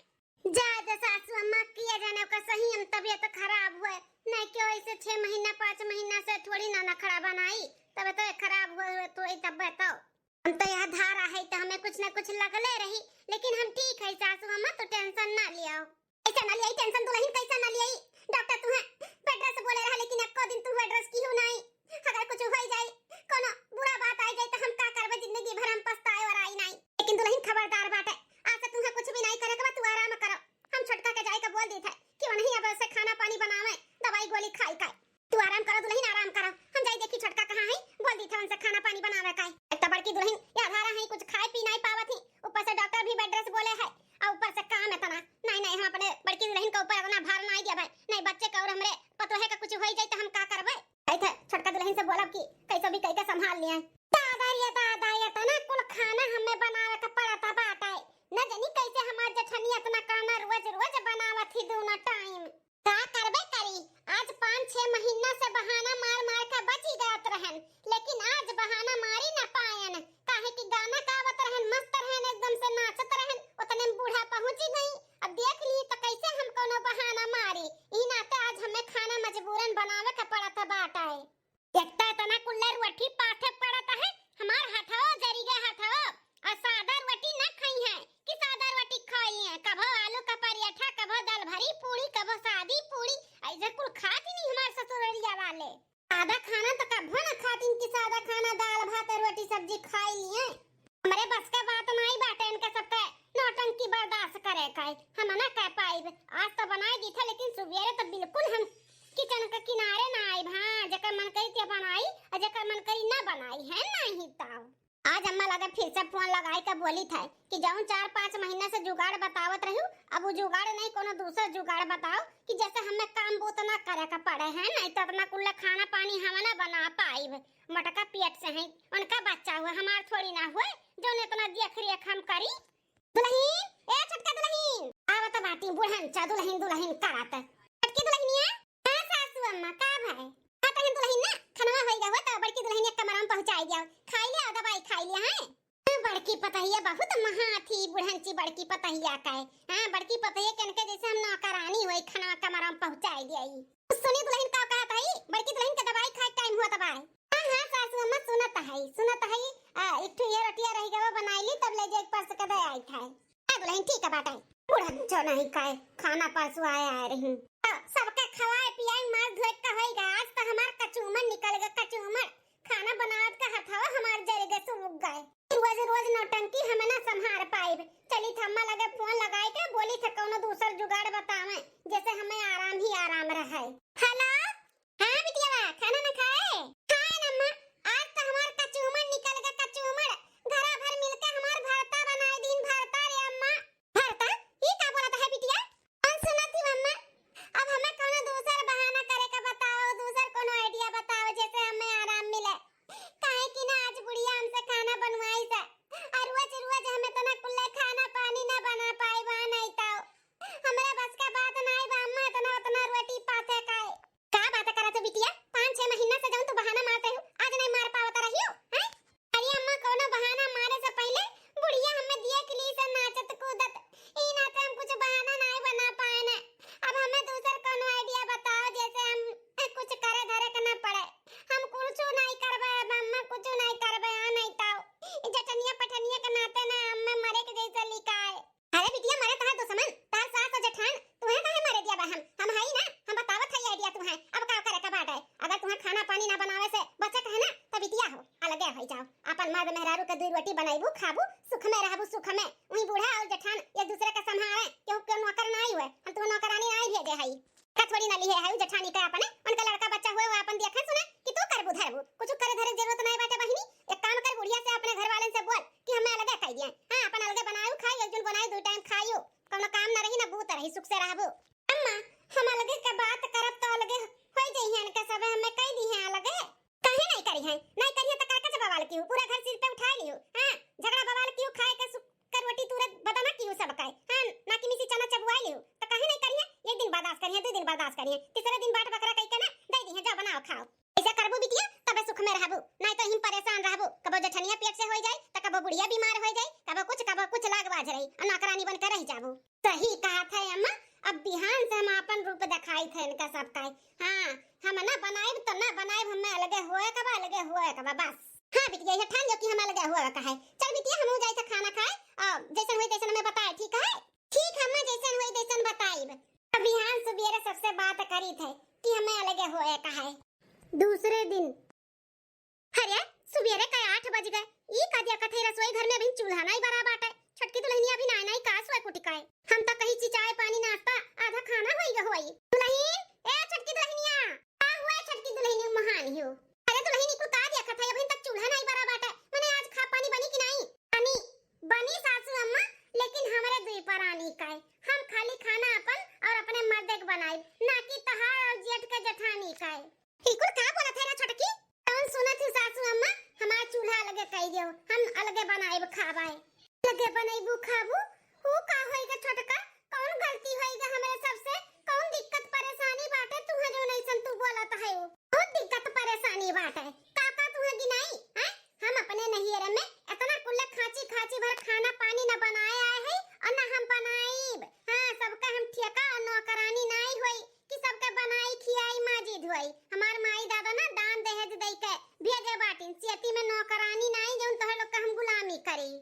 जाए दे सासू अम्मा, किया जाने ओकर सही हम तबियत खराब हुए, नहीं क्यों ऐसे छह महीना पाँच महीना से थोड़ी ना नखड़ा बनाई, तब तो खराब हुए हुए तो ही तब बताओ। हम तो यह धारा है तो हमें कुछ ना कुछ लगले रही, लेकिन हम ठीक है सासू अम्मा, तो टेंशन ना लियाओ। कैसे ना लियाई टेंशन दुलहिन, कैसे ना लियाई? डॉक्टर तुहे बेड रेस्ट बोले रहा, लेकिन एको दिन तू बेड रेस्ट किहू नाई। अगर कुछ होई जाई, कोनो बुरा बात आई जाई, तो हम का करबे? जिंदगी भर हम पछताए और आई नाई। लेकिन दुलहिन खबरदार बाटे, आज से तुहे कुछ भी नाई करे के बा, तू आराम करो। हम छोटका के जाए के बोल दी थे कि वनही अब से खाना पानी बनावे, दवाई गोली खाई का। तू आराम करो दुलहिन, आराम करो। हम जाई देखी छोटका कहाँ है, बोल दी थे उनसे खाना पानी बनावे का। एक तो बड़की दुलहिन या धारा है, कुछ खाए पी नाई पावत ही, ऊपर से डॉक्टर भी बेड रेस्ट बोले है, और ऊपर से काम इतना। नहीं नहीं, हम अपने बड़की दुलहिन के ऊपर इतना भार नाई देबे। नहीं बच्चे का और हमरे पतोहे का कुछ होई जाई तो हम का करबे? ऐ थे छोटका दुलहिन से बोलब कि कैसे भी कैके संभाल लिए। दादा रे दादा, इतना कुल खाना हमें बनावे के पड़त बाटे। न जानी कैसे हमार जेठनिया इतना खाना रोज रोज बनावत ही दोनों टाइम। का करबे करी, आज पाँच छह महीना से बहाना मार मार के बची जात रहन, लेकिन आज बहाना मारी न पायन, काहे कि गाना गावत रहन, मस्त रहन, एकदम से नाचत रहन, उतने में बूढ़ा पहुँची गई। अब देख ली तो कैसे हम कोनो बहाना मारी, ई नाते आज हमें खाना मजबूरन बनावे के पड़त बाटे। एक तो इतना कुल्ले रोटी पाथे पड़त है, हमार हथवा जरी गए हथवा, और सादा रोटी न खाई है कि सादा रोटी खाई है, कभो आलू का पराठा, कभो दाल भरी पूड़ी, कभो सादी पूड़ी, ऐसे कुल खाती नहीं हमार ससुरलिया वाले। सादा खाना तो कभो न खाती कि सादा खाना दाल भात रोटी सब्जी खाई लिए। हमरे बस के बात नाई बाटे इनके सबके नौटंकी बर्दाश्त करे का, हम ना कह पाइब। आज तो बनाई दी था, लेकिन सुबेरे तो बिल्कुल हम किचन के किनारे ना आइब। हाँ, जेकर मन करी ते बनाई, और जेकर मन करी ना बनाई, है नहीं तो। आज अम्मा लगे फिर से फोन लगाई के बोली था कि जौन चार पाँच महीना से जुगाड़ बतावत रहू, अब वो जुगाड़ नहीं, कोनो दूसर जुगाड़ बताओ कि जैसे हमें काम बूत ना करे के पड़े, है नहीं तो इतना कुल्ला खाना पानी हम ना बना पाइब। मोटका पेट से है, उनका बच्चा हुआ, हमार थोड़ी ना हुए, जौन इतना देख रेख हम करी। दुलहिन, ए छोटका दुलहिन, आवत बाटी बुढ़न चा दुलहिन दुलहिन करत। छोटकी दुलहिनिया, हाँ सासू अम्मा, का भय? हाँ तहन दुलहिन ना, खनवा होइगा हो तो बड़की दुलहिनिया कमरा में पहुँचाई दिया, खाई लिया दवाई खाई लिया है। बड़की पतहिया बहुत महा थी बुढ़न ची बड़की पतहिया का है। हाँ बड़की पतहिया के इनके जैसे हम नौकरानी होई, खनवा कमरा में पहुँचाई दिया। सुनी दुलहिन का कहत हई, बड़की दुलहिन के दवाई खाए टाइम हुआ तब आए। हाँ, हाँ, सासू अम्मा, सुनत हई, सुनत हई। आ, एक ठो ये रोटिया रह गवा, बनाई ली, तब ले जाए परस के दे आई खाए। हाँ दुलहिन, ठीक है बाटे। बुढ़न जो नहीं खाए, खाना परसों आए, आए रही। तो सबके खवाए पियाए, मार धोए का होई गा। आज तो हमार कचूमर निकल गए, कचूमर। खाना बनावत का हथवा हमार जर गए, सुलग गए। रोज रोज नौटंकी हम ना संभार पाइब। चली थम्मा लगे फोन लगाए के बोली थे कौनो दूसर जुगाड़ बतावे, जैसे हमें आराम ही आराम रहे। हेलो, हाँ बिटिया, खाना ना खाए? खाए ना अम्मा, आज तो हमार कचूमर निकल गए, कचूमर। घरा भर मिलके हमार भरता बनाए दिन, भरता रे अम्मा। भरता? ई का बोलत है बिटिया? हम सुनत ही अम्मा, अब हमें कौनो दूसर बहाना करे का बताओ, दूसर कोनो आइडिया बताओ जैसे हमें आराम मिले। काहे कि ना आज बुढ़िया हमसे खाना बनवाई से, और रोज रोज हम इतना कुल्ले खाना पानी ना बना पाए बा, नहीं तो हमरा बस का बात नहीं बा अम्मा, इतना उतना रोटी पाथे काए। दुइ रोटी बनइबू, खाबू, सुख में रहबू, सुख में। उहीं बूढ़ा अउर जेठान एक दूसरे का संभारे, केहू के नौकर नाई हुए, हम तुहे नौकरानी नाई भेजे हई। का थोड़ी ना लिहे हई जेठानी का अपने, उनका लड़का बच्चा हुए, वो अपन देखे सुने कि तू करबू धरबू। कुछ करे धरे जरूरत नाई बाटे बहिनी। एक काम कर, बुढ़िया से अपने घर वालन से बोल कि हमें अलगे कइ दिए। हाँ, अपन अलगे बनायू खाई, एक जन बनायू, दुइ टाइम खायू, कउनो काम न रही, न बूत रही, सुख से रहबू। अम्मा, हम अलगे के बात करब तो अलगे होइ जइहें, इनके सबे हमें कइ दिहे अलगे। काहे नाई करिहें? नाई करिहें तो का का बवाल किहू? पूरा घर सिर पे उठाइ लिहू। हाँ, झगड़ा बवाल किहू, खाए के सुख के रोटी तुरत बदना किहू सब खाए। हाँ, ना कि मिसी चना चबुआइ लिहू। तो काहे नाई करिहें? एक दिन बर्दाश्त करिहें, दुइ दिन बर्दाश्त करिहें, तीसरे दिन बाट बकरा कइ के ना दइ दिहें, जाओ बनाओ खाओ। अइसे करबू बिटिया, तबे सुख में रहबू, नाई तो हिम परेशान रहबू। कबो जेठनिया पेट से होइ जाई, तो कबो बुढ़िया बीमार होइ जाई, कबो कुछ, कबो कुछ लाग बाझ रही, अउर नौकरानी बन के रहि जाबू। सही कहत है अम्मा, अब बिहान से हम आपन रूप देखाइत है इनका सबका। हाँ, हम ना बनाइब तो ना बनाइब, हमें अलगे होए के बा, अलगे होए के बा बस। हाँ बिटिया, ये ठान लियो कि हम अलगे होए के है। चल बिटिया, हमहू जाइत है खाना खाए, अउर जइसन होई तइसन हमें बताए, ठीक है? ठीक है अम्मा, जइसन होई तइसन बताइब। अब बिहान सुबेरे सबसे बात करीत है कि हमें अलगे होए के है। दूसरे दिन। अरे, सुबेरे का आठ बज गए, ई का दिया कथे रसोई घर में अभी चूल्हा नाई बरा बाटे। छोटकी दुल्हनिया अभी नाई नाई का सोए कुटी काए। हम तो कही ची चाय पानी नाश्ता, आधा खाना होई गए होई। दुल्हन, ए छोटकी दुल्हनिया, का हुआ छोटकी दुल्हनिया महान हियो? अरे दुल्हन, ई कुल का दिया कथे, अभी तक चूल्हा नाई बरा बाटे, मने आज खा पानी बनी कि नाई? पानी बनी सासू अम्मा, लेकिन हमरे दुई परानी काए, हम खाली खाना अपन अउर अपने मर्दे के बनाई, ना कि तहार अउर जेठ के जेठानी काए। ई कुल का बोलत है रे छोटकी? कउन सुनत ही सासू अम्मा? हमार चूल्हा अलगे कइ दियो, हम अलगे बनाइब खाबाए। अलगे बनइबू खाबू? ऊ का होई गे छोटका? कउन गलती होई गे हमरे सबसे? कउन दिक्कत परेशानी बाटे तुहे जउन अइसन तू बोलत है? बहुत दिक्कत परेशानी बाटे। का का तुहे गिनाई? हैं? हम अपने नैहर में एतना कुल्ले खाँची खाँची भर खाना पानी न बनाए आए है अउर न हम बनाइब। हाँ, सबका हम ठेका अउर नौकरानी नाई होई कि सबके बनाई खियाई माजी धोई। हमार माई दादा ना दान दहेज दइ के भेजे बाटिन, सेती में नौकरानी नाई जउन तोहरे लोग के हम गुलामी करी।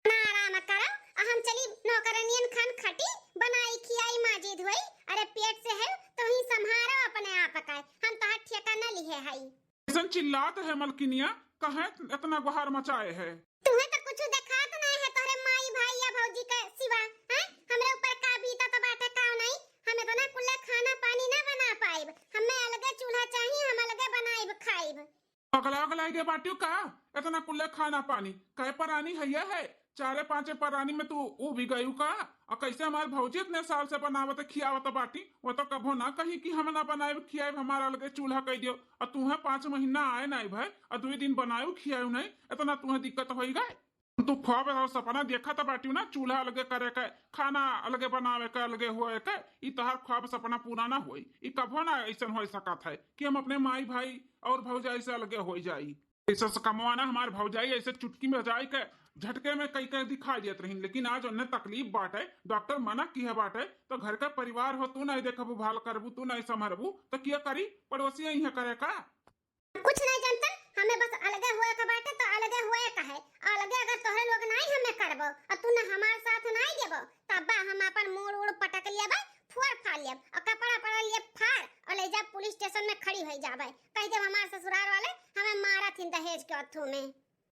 ना आराम करो, अउर हम चली नौकरानियन खान खटी, बनाई खियाई माजी धोई। अरे पेट से है तो ही संभारो अपने आप का, हम तोहार ठेका न लिहे हई। अइसन चिल्लात है मलकिनिया, काहे एतना गोहार मचाए है? तुहे तो कुछ देखात नाई है तोहरे माई भाई या भौजी के सिवा, हैं? हमरे ऊपर का बीतत बाटे का नाई, हम एतना कुल्ले खाना पानी ना बना पाइब। हमें अलगे चूल्हा चाहिए, हम अलगे बनाइब खाइब। पगला गलाई गे बाटियो का? एतना कुल्ले खाना पानी, कै परानी हइया है? चारे पाँचे परानी में तू उबि गयू का? अउर कइसे हमार भौजी एतने साल से बनावत खियावत बाटी, वो तो कभो ना कही कि हम ना बनाइब खियाइब, हमार अलगे चूल्हा कइ दियो। अउर तुहे पाँच महीना आए नाई भए, अउर दुइ दिन बनायू खियायू नाई, एतना तुहे दिक्कत होइ गए? तू ख्वाब अउर सपना देखत बाटियो ना, चूल्हा अलगे करे के, खाना अलगे बनावे के, अलगे होए के, ई तोहार ख्वाब सपना पूरा ना होई। ई कभो ना अइसन होइ सकत है कि हम अपने माई भाई अउर भौजाई से अलगे होइ जाई। अइसे से कमवाना हमार भौजाई अइसे चुटकी में जाए के झटके में कइ के दिखाई देत रहिन, लेकिन आज उन्हें तकलीफ बाटे, डॉक्टर मना किहे बाटे, तो घर के परिवार हो, तू नाई देखबू, भाल करबू, तू नाई संभरबू, तो किया करी? पड़ोसी अइहें करे का? कुछ नाई जनतन, हमें बस अलगे होए के बाटे तो अलगे होए के है, अलगे अगर तोहरे लोग नाई हमें करबो अउर तू ना हमार साथ नाई देबो, तब हम अपन मूड़ उड़ पटक लेबे, फोड़ फाड़ लेब अउर कपड़ा पड़ा लेब फाड़ अउर ले जाब पुलिस स्टेशन में खड़ी होइ जाबे, कहि देब हमार ससुरार वाले हमें मारत हिन दहेज के अथू में।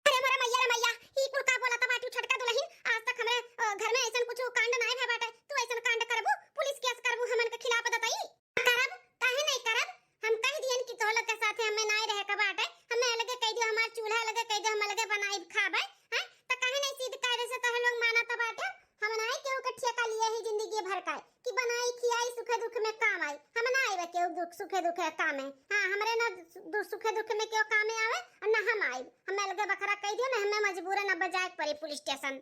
अरे मोरे मइया रे मइया, ई कुल का बोलत बाटू छोटका दुलहिन? आज तक हमरे, अ, घर में अइसन कुछ कांड नाई भए बाटे, तू अइसन कांड करबू, पुलिस केस करबू हमन के खिलाफ दतई? करब, काहे नाई करब? हम कहि दिहन कि तोह लोग के साथे हमें नाई रहे के बाटे, हमें अलगे कहि दियो, हमार चूल्हा अलगे कहि दियो, हम अलगे बनाइब खाबे, हैं? त काहे नाई सीध कायदे से तोह लोग मानत बाटे? हम नाई केहू के ठेका लिए ही जिंदगी भर का कि बनाई खियाई सुखे दुख में काम आई, हम ना आइबे केहू दुख सुखे दुखे काम में। हाँ, हमरे ना दु-, सुखे दुख में केहू काम में आवे अउर ना हम आइब। हमें अलगे बखरा कहि दियो, ना हमें मजबूरन अब जाए के पड़ी पुलिस स्टेशन।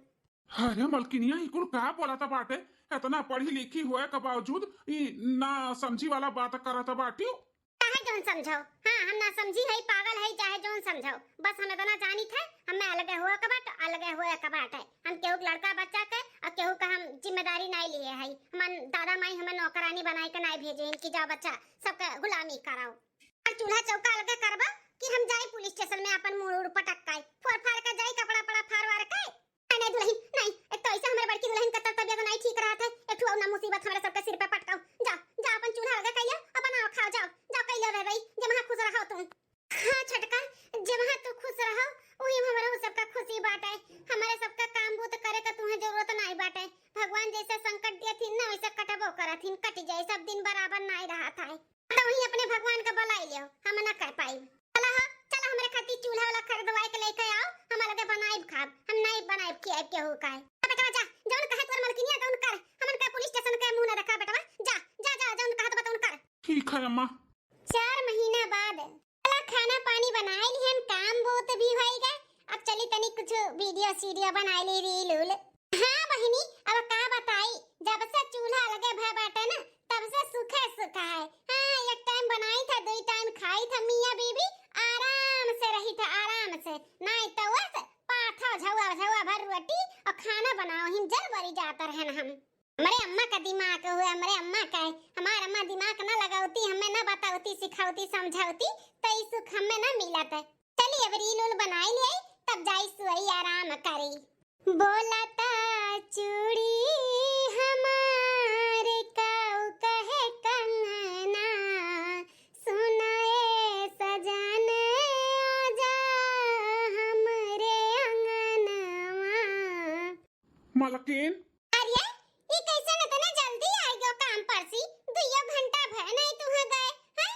अरे मलकिनिया, ई कुल का बोलत बाटे? एतना पढ़ी लिखी होए के बावजूद ई ना समझी वाला बात करत बाटियो। चाहे जौन समझो, हाँ, हम ना समझी हई, पागल हई, चाहे जौन समझो, बस हम एतना जानित है, हमें अलगे होए के बाटे, अलगे होए के बाटे। हम केहू के लड़का बच्चा के अउर केहू के हम जिम्मेदारी नाई लिए हई। हमार दादा माई हमें नौकरानी बनाई के नाई भेजे हन कि जाओ बच्चा, सबके गुलामी कराओ। अउर चूल्हा चौका अलगे करबा कि हम जाई पुलिस स्टेशन में अपन मूड़ उड़ पटक के, फोड़ फाड़ के जाई कपड़ा पड़ा फाड़ वार के। नहीं, नहीं दुलहिन, नहीं। एक तो अइसे हमरे बड़की दुलहिन का तबियत नाई ठीक रहत है, एक ठो अउर ना मुसीबत हमरे सबके सिर पे पटकाओ। जाओ, जाओ अपन चूल्हा अलगे कइ लियो, अपन आओ खाओ, जाओ, जाओ कइ लियो रे रही, जमहा खुश रहो तुम। हाँ छोटका, जमहा तू खुश रहो, वही हमरे सबका खुशी बाटे। ठीक है अम्मा। चार महीना बाद चला खाना पानी बनाइ लिहन, काम बहुत भी होइगा। अब चली तनी कुछ video सीडियो बनाइ ली, reel उल। हाँ बहिनी, अब का बताई, जब से चूल्हा लगे भय बाटे ना, तब से सुखे सुख है। हाँ, एक time बनाई था, दुई time खाई था, मियाँ बीबी आराम से रही था, आराम से। नाहीं तो बस पाथा झौआ झौआ भर रोटी और खाना बनाओ, हिम जल बरी जात रहन हम। हमरे अम्मा का दिमाग हुआ, हमरे अम्मा का है, हमार अम्मा दिमाग ना लगौती, हमें ना बतौती, सिखौती, समझौती, तो ई सुख हमें ना मिलत है। चली अब reel उल बनाई ले, तब जाई सोई आराम करी। बोलता चूड़ी हमार काऊ कहे कंगना, सुनाए सजन आजा हमरे अंगनवा। मलकिन। अरे, ई कैसे न तने जल्दी आइ गयो काम पर सी? दुइयो घंटा भय नहीं तुहाँ गए, हैं?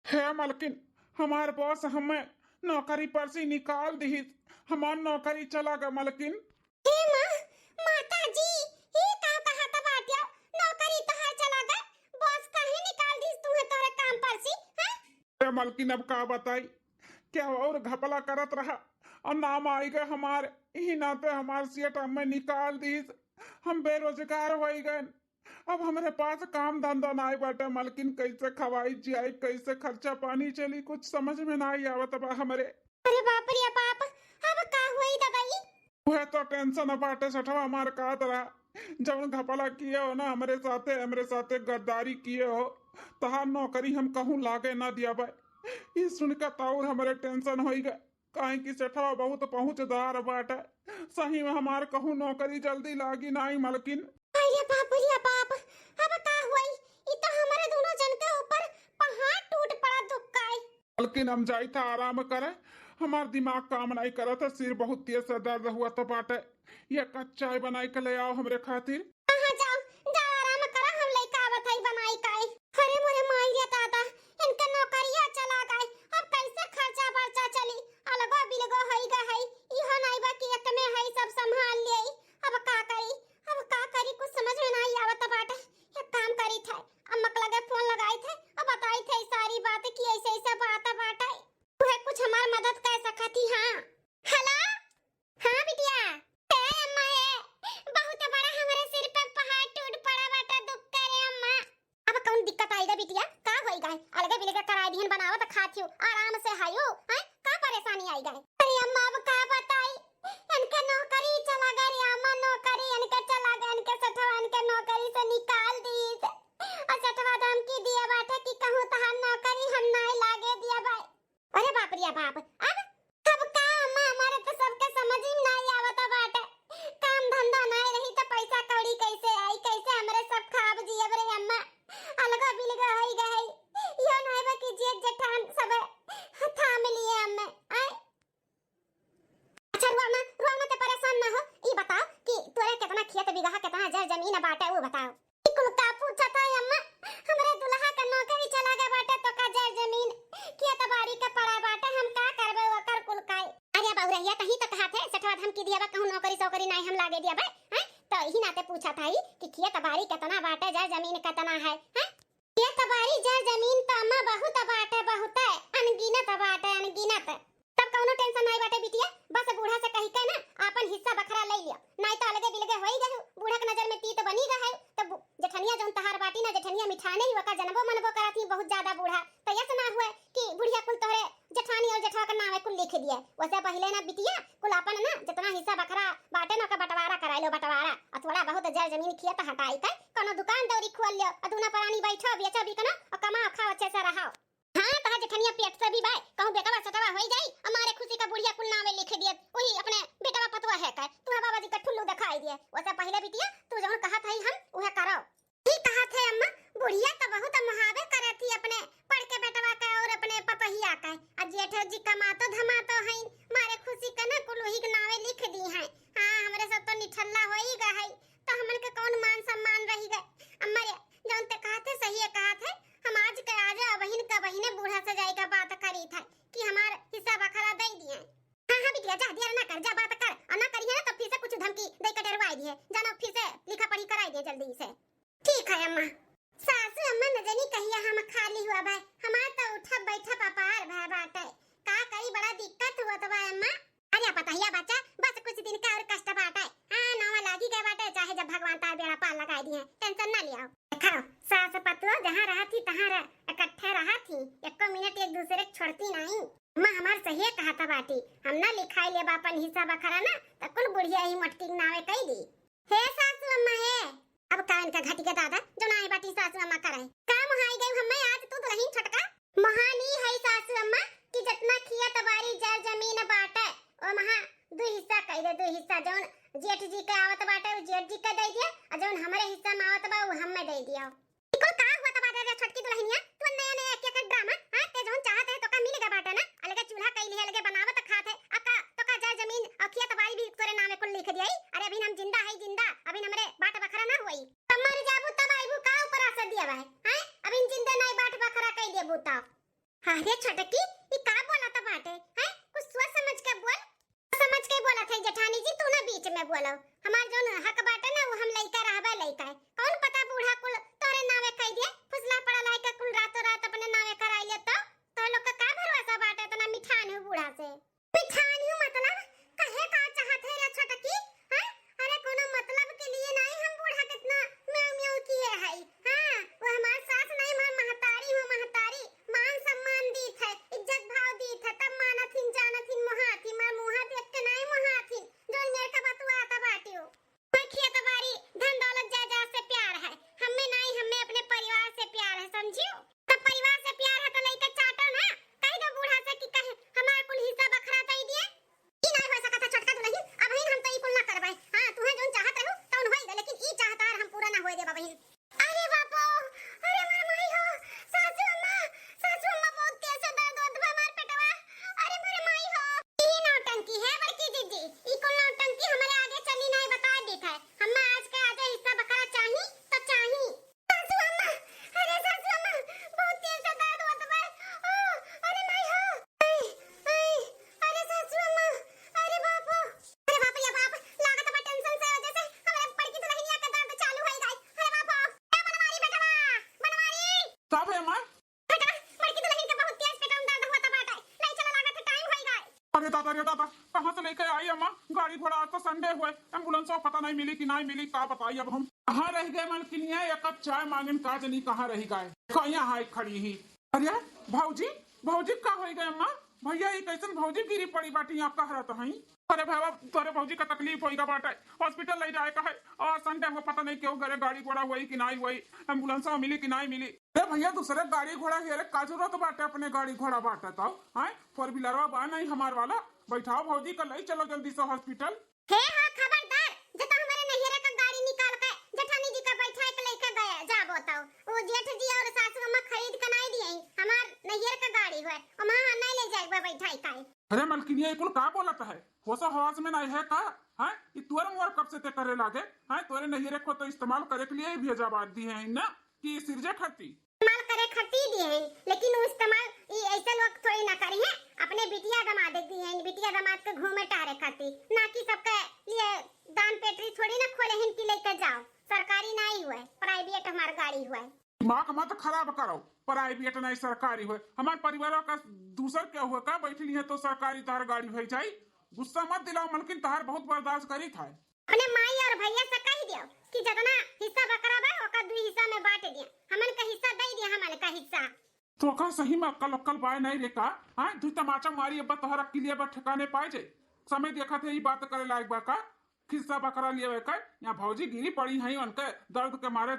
हे मलकिन, हमार boss हमें नौकरी पर से निकाल दिहिस, हमार नौकरी चला गा मलकिन। हे माँ, माता जी, ई का कहत बाट्यो? नौकरी तोहार चला गा? Boss काहे निकाल दिहिस तुहे तोरे काम पर से, हैं? हे मलकिन, अब का बताई, क्या और घपला करत रहा और नाम आइ गए हमार, इही नाते हमार सेठ हमें निकाल दिहिस, हम बेरोजगार होइ गए। अब हमरे पास काम धंधा नाई बाटे मलकिन, कैसे खवाई जियाई, कैसे खर्चा पानी चली, कुछ समझ में नाई आवत बा हमरे। अरे बाप रे बाप, अब का होई दवाई? उहे तो tension बाटे, सेठवा हमार कहत रहा, जौन घपला किए हो ना हमरे साथे, हमरे साथे गद्दारी किए हो, तहार नौकरी हम कहूँ लागे ना दियाबे। ई सुन के ताउर हमरे tension होई गए। काहे कि सेठवा बहुत पहुँचदार बाटे। सही में हमार कहूँ नौकरी जल्दी लागी नाई मलकिन। अरे बाप रे बाप, अब का होई? ई तो हमरे दोनों जन के ऊपर पहाड़ टूट पड़ा दुख का है। मलकिन हम जाई था आराम करे, हमार दिमाग काम नाई करत है, सिर बहुत तेज से दर्द हुआ तो बाटे। ये कच्चा चाय बनाई के ले आओ हमरे खातिर। हाँ, हाँ, जाओ, जाओ, आराम करा, हम लइका आवत हई बनाई काई। अरे मोरे माई रे दादा, इनका नौकरिया चला गए, अब कैसे खर्चा बर्चा चली? अलगो बिलगो हई गा हई, इहो नाई बा कि एक में हई सब संभाल लेई। अब का करी, अब का करी, कुछ समझ में नाई आवत बाटे। एक काम करी थे, अम्मा के लगे फोन लगाई थे, अब बताई थे सारी बात कि ऐसे ऐसे बात बाटे, उहे कुछ हमार मदद कर सकती। हाँ, हेलो। हाँ बिटिया। ए अम्मा ए, बहुत बड़ा हमरे सिर पे पहाड़ टूट पड़ा बाटे, दुख करे अम्मा। अब कौन दिक्कत आई रे बिटिया? का होई गए? अलगे बिलगे कराई दिहन, बनावत खात हियो, आराम से हयो, हैं? का परेशानी आई गए? अरे अम्मा अब का बताई, इनके नौकरी चला गए रे अम्मा, नौकरी इनके चला गए, इनके सेठवा इनके नौकरी से निकाल दी। और सेठवा धमकी दिए बाटे कि कहूँ तहार नौकरी हम नाई लागे दिया भाई। अरे बाप रे बाप, अब, अब का अम्मा, हमारे तो सबके समझ ही नाई आवत बाटे। काम धंधा नाई रही तो पैसा कौड़ी कैसे आई, कैसे हमरे सब खाब जियब रे अम्मा? अलगो बिलगो होई गए, यो नाई बा कि जेठ जेठान सब थाम लिए अम्मा। आए, अच्छा, रुआ ना, रुआ ना, ते परेशान ना हो। ई बताओ कि तोरे कितना खेत बिगहा, कितना जर जमीन बाटे, वो बताओ। ई कुल का पूछत है अम्मा? हमरे दुल्हा का नौकरी चला गए बाटे, तो का जर जमीन, खेत बाड़ी का पड़ा बाटे, हम का करबे ओकर कुल काई? अरे बउरहिया, तही तो कहा थे, सेठवा धमकी दिया बा, कहूँ नौकरी सौकरी नाई हम लागे दिया बे, हैं? तो इही नाते पूछत है कि खेत बाड़ी कितना बाटे, जर जमीन कितना है, हैं? ये तबारी जर जमीन त अम्मा बहुत बाटे, बहुत अनगिनत बाटे, अनगिनत। तब कौनो tension नाई बाटे बिटिया, बस बूढ़ा से कही के ना आपन हिस्सा बखरा ले लिया, नाई तो अलगे बिलगे होई गए, बूढ़ा के नजर में तीत बनी गए। तब जेठनिया जौन तहार बाटी ना, जेठनिया मिठाने ही ओका जनबो मनबो करत ही बहुत ज्यादा बूढ़ा, तो यस ना हुए कि बुढ़िया कुल तोहरे जेठानी और जेठवा के नावे कुल लिख दिए। वैसे पहिले ना बिटिया कुल आपन ना जितना हिस्सा बखरा बाटे ना ओका बंटवारा कराई लो, बंटवारा। और थोड़ा बहुत जर जमीन खेत हटाई के कौनो दुकान दौरी खोल लियो, और दूना परानी बैठो, बेचो बिकनो, और कमाओ खाओ, अच्छे से रहो। हाँ, तहार जेठनिया पेट से भी बाय, कहूँ बेटवा सेटवा होई जाई, और मारे खुशी का बुढ़िया कुल नावे लिख दिए, वही अपने बेटवा पतवा है कर, तुहा बाबा जी का ठुल्लू दिखाई दिए। वैसे पहिले बिटिया, तू जौन कहत हई हम, उहे करो। ठीक कहत है अम्मा, बुढ़िया तो बहुत मुहावे करत ही अपने पढ़ के बेटवा के और अपने पतहिया के। आ जेठ जी कमातो धमातो हईन, मारे खुशी के ना कुल वही के नावे लिख दी हैं। हाँ, हमरे सब तो निठल्ला होई गए है, तो हमन के कौन मान सम्मान रही गए? अम्मा रे, जौन ते कहत है सही है कहत है, हम आज के आज बहिन का बहिने बूढ़ा से जाए का बात करी थे कि हमार हिस्सा बखरा दे दिए। हाँ, हाँ बिटिया, जा देर ना कर, जा बात कर, और ना करी है ना तो फिर से कुछ धमकी दे के डरवाई दिए, जानो फिर से लिखा पढ़ी कराई दिए जल्दी से। ठीक है अम्मा। सासू अम्मा न जानी कहिया तहार इकट्ठे रहत ही, एको मिनट एक दूसरे के छोड़ती नाहीं। अम्मा हमार सहिए कहत बाटी, हम ना लिखाई लेब आपन हिस्सा बखरा ना, त कुल बुढ़िया ही मोटकी के नावे कई दी। हे सासू अम्मा हे, अब का इनका घटी के दादा, जौन आए बाटी सासू अम्मा करे। का मोहाई गई हम्मे आज तू दुलहिन छोटका? मोहानी है सासू अम्मा कि जतना खियत बारी जर जमीन बाटे, ओ महा दू हिस्सा कई दे, दू हिस्सा। जौन जेठ जी के आवत बाटे, उ जेठ जी के दे दिया, और जौन हमरे हिस्सा में आवत बा, उ हम्मे दे दिया। ई कुल का हुआ तबा रे छोटकी दुलहिनिया? तू नया नया एक एक ड्रामा, हाँ? ते जौन चाहत है तो का मिल गए बाटे ना? अलगे चूल्हा कई लिहे, अलगे बनावत खात है। आ का तो का जर जमीन और खियत बारी भी तोरे नामे कुल लिख दिया? अरे अभी हम जिंदा है जिंदा, अभी हमरे बाट बखरा ना हुई। तब मर जाबू तब आइबू का ऊपर आशा दिया भाई, हैं? अभी जिंदा नहीं बाट बखरा कई देबू तब। अरे छोटकी, ई का बोलत बाटे, हैं? कुछ सोच समझ के बोल। समझ के बोलत है जेठानी जी, तू ना बीच में बोलो। हमार जौन हक बाटे ना, वो हम लइका रहबे लइका है। कौन पता बूढ़ा कुल तोरे नावे कह दिए, फुसला पड़ल है के कुल रातों रात अपने नावे कराई ले तो? तो लोग का का भरोसा बाटे इतना मिठान हो बूढ़ा से? मिठान हो मतलब? कहे का चाहत है रे छोटकी? हैं? अरे कोनो मतलब के लिए नहीं हम बूढ़ा कितना म्याऊं म्याऊं किए है। हाँ, वो हमार सास नहीं, हमार महतारी हो महतारी। मान सम्मान दीत है, इज्जत भाव दीत है, तब मानत हिन, जानत हिन, मोहात हिन, मार मुहा देख के नाई मोहात हिन, जौन मेर का बतुआ आता बाटियो। मैं खेत बारी, धन दौलत जायदाद से प्यार है, हमें नाई, हमें अपने परिवार से प्यार है, समझियो? तब परिवार से प्यार है तो लइका चाटो ना, कह दो बूढ़ा से कि कहे हमार कुल हिस्सा बखरा दे दिए। ई नाई हो सकत है छोटका दुलहिन, अबहिन हम तो ई कुल ना करबै। हाँ, तुहे जौन चाहत रहू, तौन होई गए, लेकिन ई चाहत आर हम पूरा ना होए देब अबहिन। अरे बापो, अरे मोर माई हो, सासू अम्मा, सासू अम्मा बहुत तेज से दर्द होत बा हमार पेटवा। अरे मोर माई हो। ई नौटंकी है बड़की दीदी, ई कुल नौटंकी हमरे आगे चली नहीं बता देत है। हम्मे आज के आजे हिस्सा बखरा चाही तो चाही। सासू अम्मा, अरे सासू अम्मा, बहुत तेज से दर्द होत बा। ओ, अरे माई हो। आई, आई, अरे सासू अम्मा, अरे बाप हो। अरे बाप रे बाप, लागत बा tension से वजह से हमरे बड़की दुलहिनिया के दर्द चालू होई गई। अरे बाप हो। ए बनवारी बेटवा, बनवारी। का भे अम्मा? बेटवा, बड़की दुलहिन के बहुत तेज पेट में दर्द होत बाटे। ले चला, लागत है time होई गई। अरे दादा रे दादा, कहाँ से लेके आई अम्मा? गाड़ी घोड़ा, आज तो Sunday हुए, ambulance पता नहीं मिली कि नहीं मिली, का बताई अब हम। कहाँ रह गए मलकिनिया, एक कप चाय मांगन का जनी कहाँ रह गए, कहीं हाय खड़ी ही। अरे भौजी, भौजी का होई गए अम्मा? भैया ई कैसन भौजी गिरी पड़ी बाटी यहाँ कहरत हई? अरे बाबा, तोरे भौजी का तकलीफ होई गा बाटे, hospital ले जाए का है। और Sunday हो, पता नहीं क्यों घरे गाड़ी घोड़ा हुई कि नहीं हुई, ambulance मिली कि नहीं मिली। अरे भैया, दूसरे गाड़ी घोड़ा हेरे का जरूरत बाटे, अपने गाड़ी घोड़ा बाटे तो, हैं? Four wheeler बा नहीं हमार वाला, बैठाओ भौजी का, ले चलो जल्दी से hospital। हे हो खबरदार, जे तो हमारे नैहरे का गाड़ी निकाल के जेठानी जी का बैठा के लेके गए जाबो तो वो जेठ जी और सासू अम्मा खरीद के नहीं दिए, हमार नैहर का गाड़ी हुए, हम हाँ नहीं ले जाए बैठा का। अरे मलकिनिया, ये कुल का बोलत है? होश हवास में नहीं है का? हैं? ई तोर मोर कब से ते करे लागे? हैं? तोरे नैहरे को तो इस्तेमाल करे के लिए ही भेजा बात दी है ना, कि सिरजे खाती? इस्तेमाल करे खाती दी है, लेकिन वो इस्तेमाल ई ऐसे लोग थोड़ी ना करी है, अपने बिटिया दामाद दी है, बिटिया दामाद के घूमे टहरे खाती, ना कि सबके लिए दान पेटी थोड़ी ना खोले हैं कि लेके जाओ। सरकारी नहीं हुए, private हमार गाड़ी हुए। दिमाग मत खराब करो, private नहीं सरकारी हुए। हमार परिवार का दूसर क्या हुआ का बैठली है तो सरकारी तार गाड़ी हुई जाई। गुस्सा मत दिलाओ मलकिन, तहार बहुत बर्दाश्त करी था। अपने माई और भैया से कह दियो कि जितना हिस्सा बकरा बा ओका दू हिस्सा में बांट दिया, हमन का हिस्सा दे दिया, हमन का हिस्सा। तो का सही में अक्कल अक्कल बाय नहीं रे का? हाँ, दू तमाचा मारी अब तोहर अक्किलिया बा ठिकाने पाए जाए। समय देखा थे ई बात करे लायक बा का? हिस्सा बकरा लिए का? यहाँ भौजी गिरी पड़ी हैं, उनके दर्द के मारे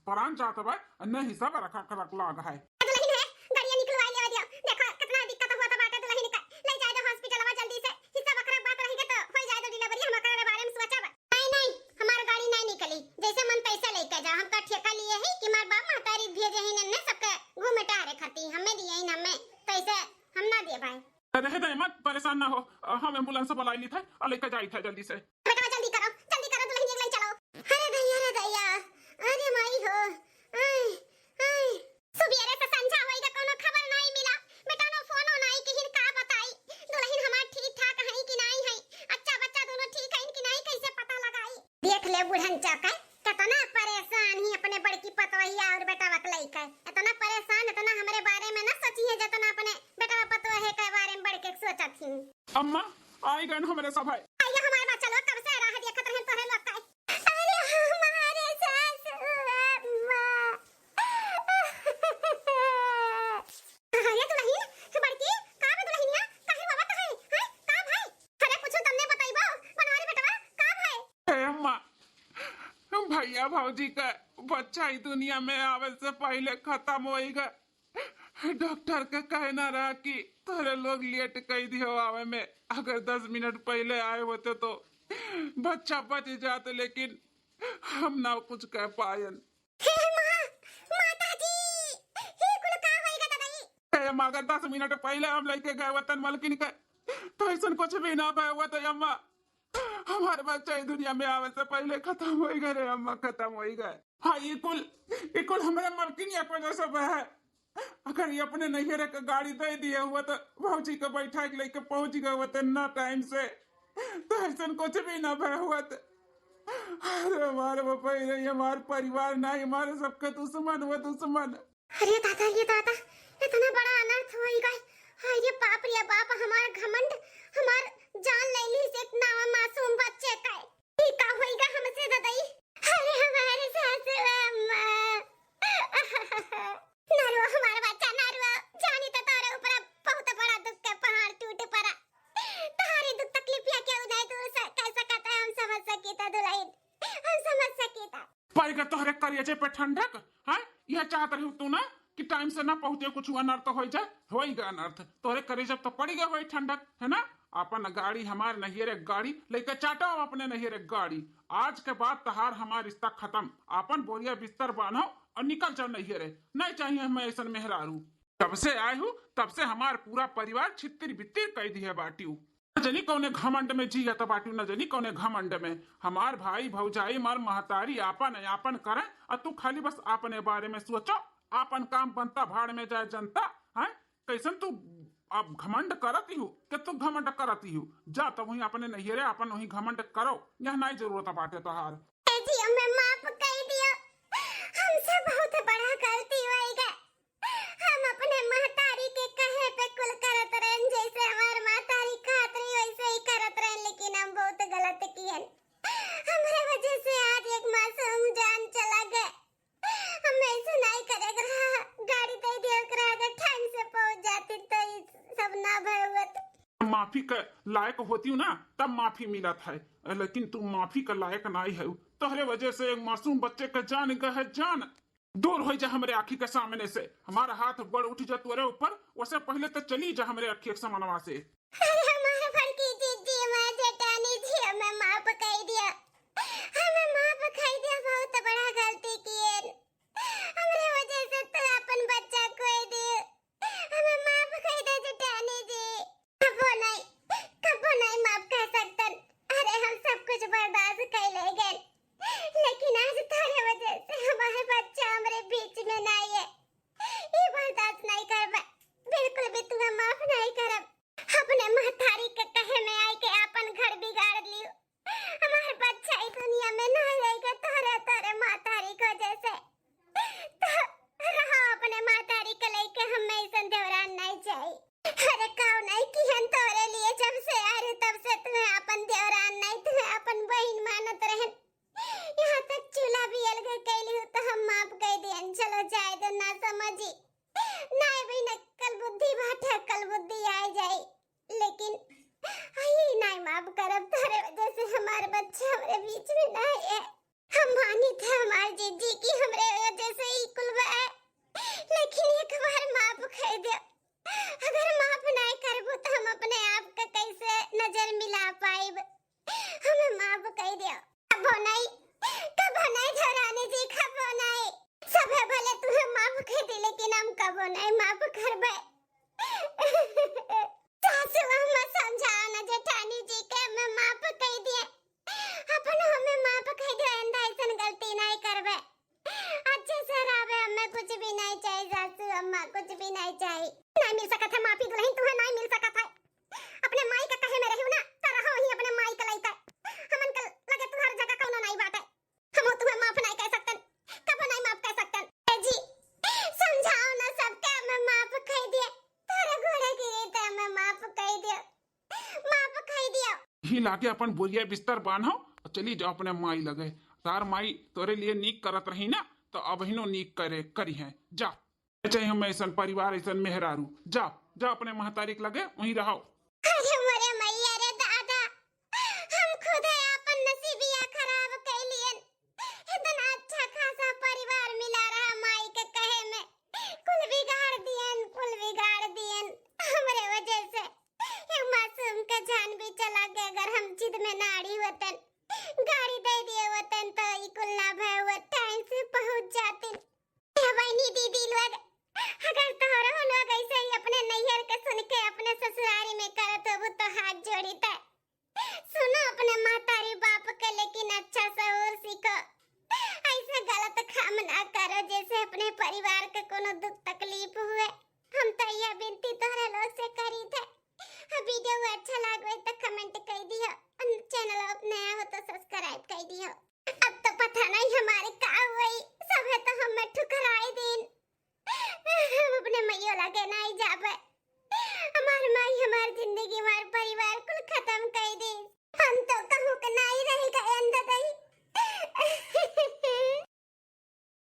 परान जात बा, अन्ने हिस्सा बा रखा के रख लाग है। दुलहिन है, गाड़िया निकलवा लिया दिया। देखो, कितना दिक्कत हुआ था बाटे दुलहिन का। ले जाए दो hospital वा जल्दी से। हिस्सा बकरा बात रही के तो हो जाए दो delivery, हम ओकरे बारे में सोचब। नहीं, नहीं, हमार गाड़ी नहीं निकली। जैसे मन तैसे लेके जा। हमका ठेका लिए ही कि हमार बाप महतारी भेजे ही नन्ने सबके घूमे टहरे खाती। हमें दिए ही न हमें, तैसे हम ना दिए भाई। रहे दे, मत परेशान ना हो, हम ambulance बुलाई ली थे और लेके जाई थे जल्दी से। बेटवा जल्दी करो, जल्दी करो, दुलहिनिया के ले चलो। अरे दैया, अरे दैया, अरे माई हो, आय, आय। सुबेरे से संझा होई गा, कोनो खबर नाई मिला। बेटा नो फोनो नाई, किहिन का बताई। दुलहिन हमार ठीक ठाक हई कि नाई हई, अच्छा बच्चा दोनों ठीक हईन कि नाई, कैसे पता लगाई। देख ले बुढ़न चौका, कितना परेशान ही अपने बड़की पतोहिया और बेटवा के लइके। इतना परेशान, इतना हमरे बारे में ना सोची है, जितना अपने बेटवा पतोहे के बारे में बढ़ के सोचत ही। अम्मा, आई गन हमरे सब है। आइयो हमारे बच्चा लोग, कब से राह देखत रहन तोहरे लोग का। अरे हमारे सासू अम्मा। या भौजी का बच्चा ई दुनिया में आवे से पहिले खतम होई गए। डॉक्टर के कहना रहा कि तोहरे लोग लेट कई दियो आवे में, अगर दस मिनट पहिले आए होते तो बच्चा बच जात, लेकिन हम ना कुछ कह पायन। हे माँ, माता जी, हे कुल का होई गए दवाई? हे माँ, अगर दस मिनट पहिले हम लेके गए वतन मलकिन के, तो ऐसन कुछ भी ना भय हुआ तो अम्मा, हमार बच्चा ई दुनिया में आवे से पहिले खतम होई गए रे अम्मा, खतम होई गए। हाँ, ई कुल, ई कुल हमरे मलकिनिया के वजह से बा है। अगर ये अपने नैहरे के गाड़ी दे दिए हुआ तो भौजी के बैठा के लेके पहुंच गए होते ना टाइम से, तो ऐसन कुछ भी ना भय हुआ तो। अरे हमारे बापा, ये हमार परिवार ना, हमारे सबके दुश्मन हुआ, दुश्मन। अरे दादा, ये दादा, इतना बड़ा अनर्थ होई गए। अरे बाप रे बाप, हमार घमंड, हमार जान ले ली से इतना मासूम बच्चे का। ई का होई गा हमसे ददई? अरे हमारे सासू अम्मा। ना रो हमार बच्चा, ना रो। जानी तो तोरे ऊपर बहुत बड़ा दुख के पहाड़ टूट पड़ा। तोहरी दुख तकलीफ या केहू नहीं दूर से कर सकता है, हम समझ सकी था दुल्हन, हम समझ सकी था। पड़ गए तोहरे करेजे पे ठंडक, हैं? यह चाहत रही तू ना कि टाइम से ना पहुंचे, कुछ अनर्थ हो जाए, होई गए अनर्थ। तोहरे करेजे पे तो पड़ गए होई ठंडक, है ना? अपन गाड़ी, हमारे नैहरे गाड़ी लेके चाटो अपने नैहरे गाड़ी। आज के बाद तहार हमार रिश्ता खत्म। अपन बोरिया बिस्तर बांधो और निकल जाओ नैहरे। नहीं चाहिए हमें ऐसन मेहरारू। जब से आए हूँ तब से हमार पूरा परिवार छितिर बितिर कर दिए बाटियो। न जनी कौने घमंड में जियत बाटियो, न जनी कौने घमंड में। हमार भाई भौजाई, हमार महतारी आपन आपन करे, और तू खाली बस अपने बारे में सोचो, आपन काम बनता भाड़ में जाए जनता। हैं? कैसन तू अब घमंड करत ही हो? के तू घमंड करत ही हो? जा तब वहीं अपने नैहरे अपन वहीं घमंड करो, यहाँ नहीं जरूरत बाटे तोहार। ए जी, हमें माफ कर दियो, हमसे बहुत बड़ा गलती होई गए। हम अपने महतारी के कहे पे कुल करत रहन, जैसे हमार महतारी कहत रही वैसे ही करत रहन, लेकिन हम बहुत गलत कियन। हमरे वजह से आज एक मासूम जान चला गए। हम ऐसे नहीं करे के रहा, गाड़ी दे दिया के रहा, अगर टाइम से पहुंच जाती तो ये सब ना भय हुआ। माफी के लायक होती हूँ ना, तब माफी मिलत है, लेकिन तू माफी के लायक नहीं है। तोहरे वजह से एक मासूम बच्चे के जान गए है, जान। दूर हो जा हमरे आँखी के सामने से, हमारा हाथ गोड़ उठ जा तोरे ऊपर, वसे पहले तो चली जा हमरे आँखी के सामनवा से। अरे हमारे बड़की जीजी, हमारे जेठानी जी, हमें माफ कर दिया, हमें माफ कर दिया, बहुत बड़ा गलती किए। हमरे वजह से तू अपन बच्चा खोए दे, हमें माफ कर दे जेठानी जी। कबो नहीं, कबो नहीं माफ कर सकतन। अरे हम सब कुछ बर्दाश्त कर ले गए, लेकिन आज तोरे वजह से हमारे बच्चा हमरे बीच में नहीं है, ये बर्दाश्त नहीं करबे, बिल्कुल भी तुम्हें माफ नहीं करब। अपने महतारी के कहे में आई के अपन घर बिगाड़ लियो। हमार बच्चा ई दुनिया में ना रहेगा तोरे, तोरे महतारी के वजह से। तो रहा अपने महतारी के लेके, हमें ऐसन देवरान नहीं चाहिए। अरे काव नहीं किहन तोरे लिए, जब से आए तब से तुम्हें अपन देवरान नहीं, तुम्हें अपन बहिन मानत रहन। यहाँ तक चूल्हा भी अलग कैली हो तो हम माफ कर दियन, चलो जाए दो ना समझी। नहीं बहिन, अक्कल बुद्धि बाटे, अक्कल बुद्धि आ जाई, लेकिन आई नहीं माफ करब, तोरे वजह से हमार बच्चा हमरे बीच में नहीं है। हम मानी थे हमार जीजी की हमरे वजह से ही कुल बा है, लेकिन एक बार माफ कर दे। अगर माफ नहीं करबू तो हम अपने आप का कैसे नजर मिला पाइब? हमें माफ कर दियो। कबो नहीं, कबो नहीं देवरानी जी, कबो नहीं। सभे भले तुम्हें माफ कर दी, लेकिन हम कबो नहीं माफ करबे। सासू अम्मा समझाओ ना जेठानी जी के, हमें माफ कर दिए। अपन हमें माफ कर दियो, आइंदा ऐसन गलती नहीं करबे। अच्छे से रहबे, हमें कुछ भी नहीं चाहिए सासू अम्मा, कुछ भी नहीं चाहिए। नहीं मिल सकत है माफी दुल्हन, तुम्हें नहीं मिल सकत है। अपने माई के कहे में रहियो ना, तो रहो वहीं अपने माई के लइके। हमन के लगे तुम्हार जगह कौनो नहीं बाटे। हमो तुम्हें माफ नहीं कर सकतन, कबो नहीं माफ कर सकतन। ए जी, समझाओ ना सबके, हमें माफ कर दिए। तोरे गोड़े गिरी तो हमें माफ कर दियो, माफ कर दियो। ही लाके अपन बोरिया बिस्तर बांधो और चली जाओ अपने माई लगे। तार माई तोरे लिए नीक करत रही ना, तो अबहिनो नीक करे करी है। जा। चाहे हम ऐसन परिवार, ऐसन मेहरारू। जा, जा अपने महतारी के लगे, वहीं रहो। अरे मोरे मैया रे दादा, हम खुदे आपन नसीबिया खराब कइलियन। इतना तो कैसे ही अपने नैहर के सुन के अपने ससुरारी में करत होबू तो हाथ जोड़ी ते। सुनो अपने महतारी बाप के, लेकिन अच्छा सहूर सीखो। ऐसा गलत काम ना करो जैसे अपने परिवार के कोनो दुख तकलीफ हुए। हम तो यह विनती तोहरे लोग से करी थे। वीडियो अच्छा लागवे तो कमेंट कर दियो, चैनल नया हो तो सब्सक्राइब कर दियो। अब तो पता नहीं हमारे का हुई, सब है तो हमें ठुकराई दीन। हम अपने मैयो लगे नहीं जाबे। हमार माई हमार जिंदगी, हमार परिवार कुल खत्म कर दी। हम तो कहूँ के नहीं रह गए अंदर रही।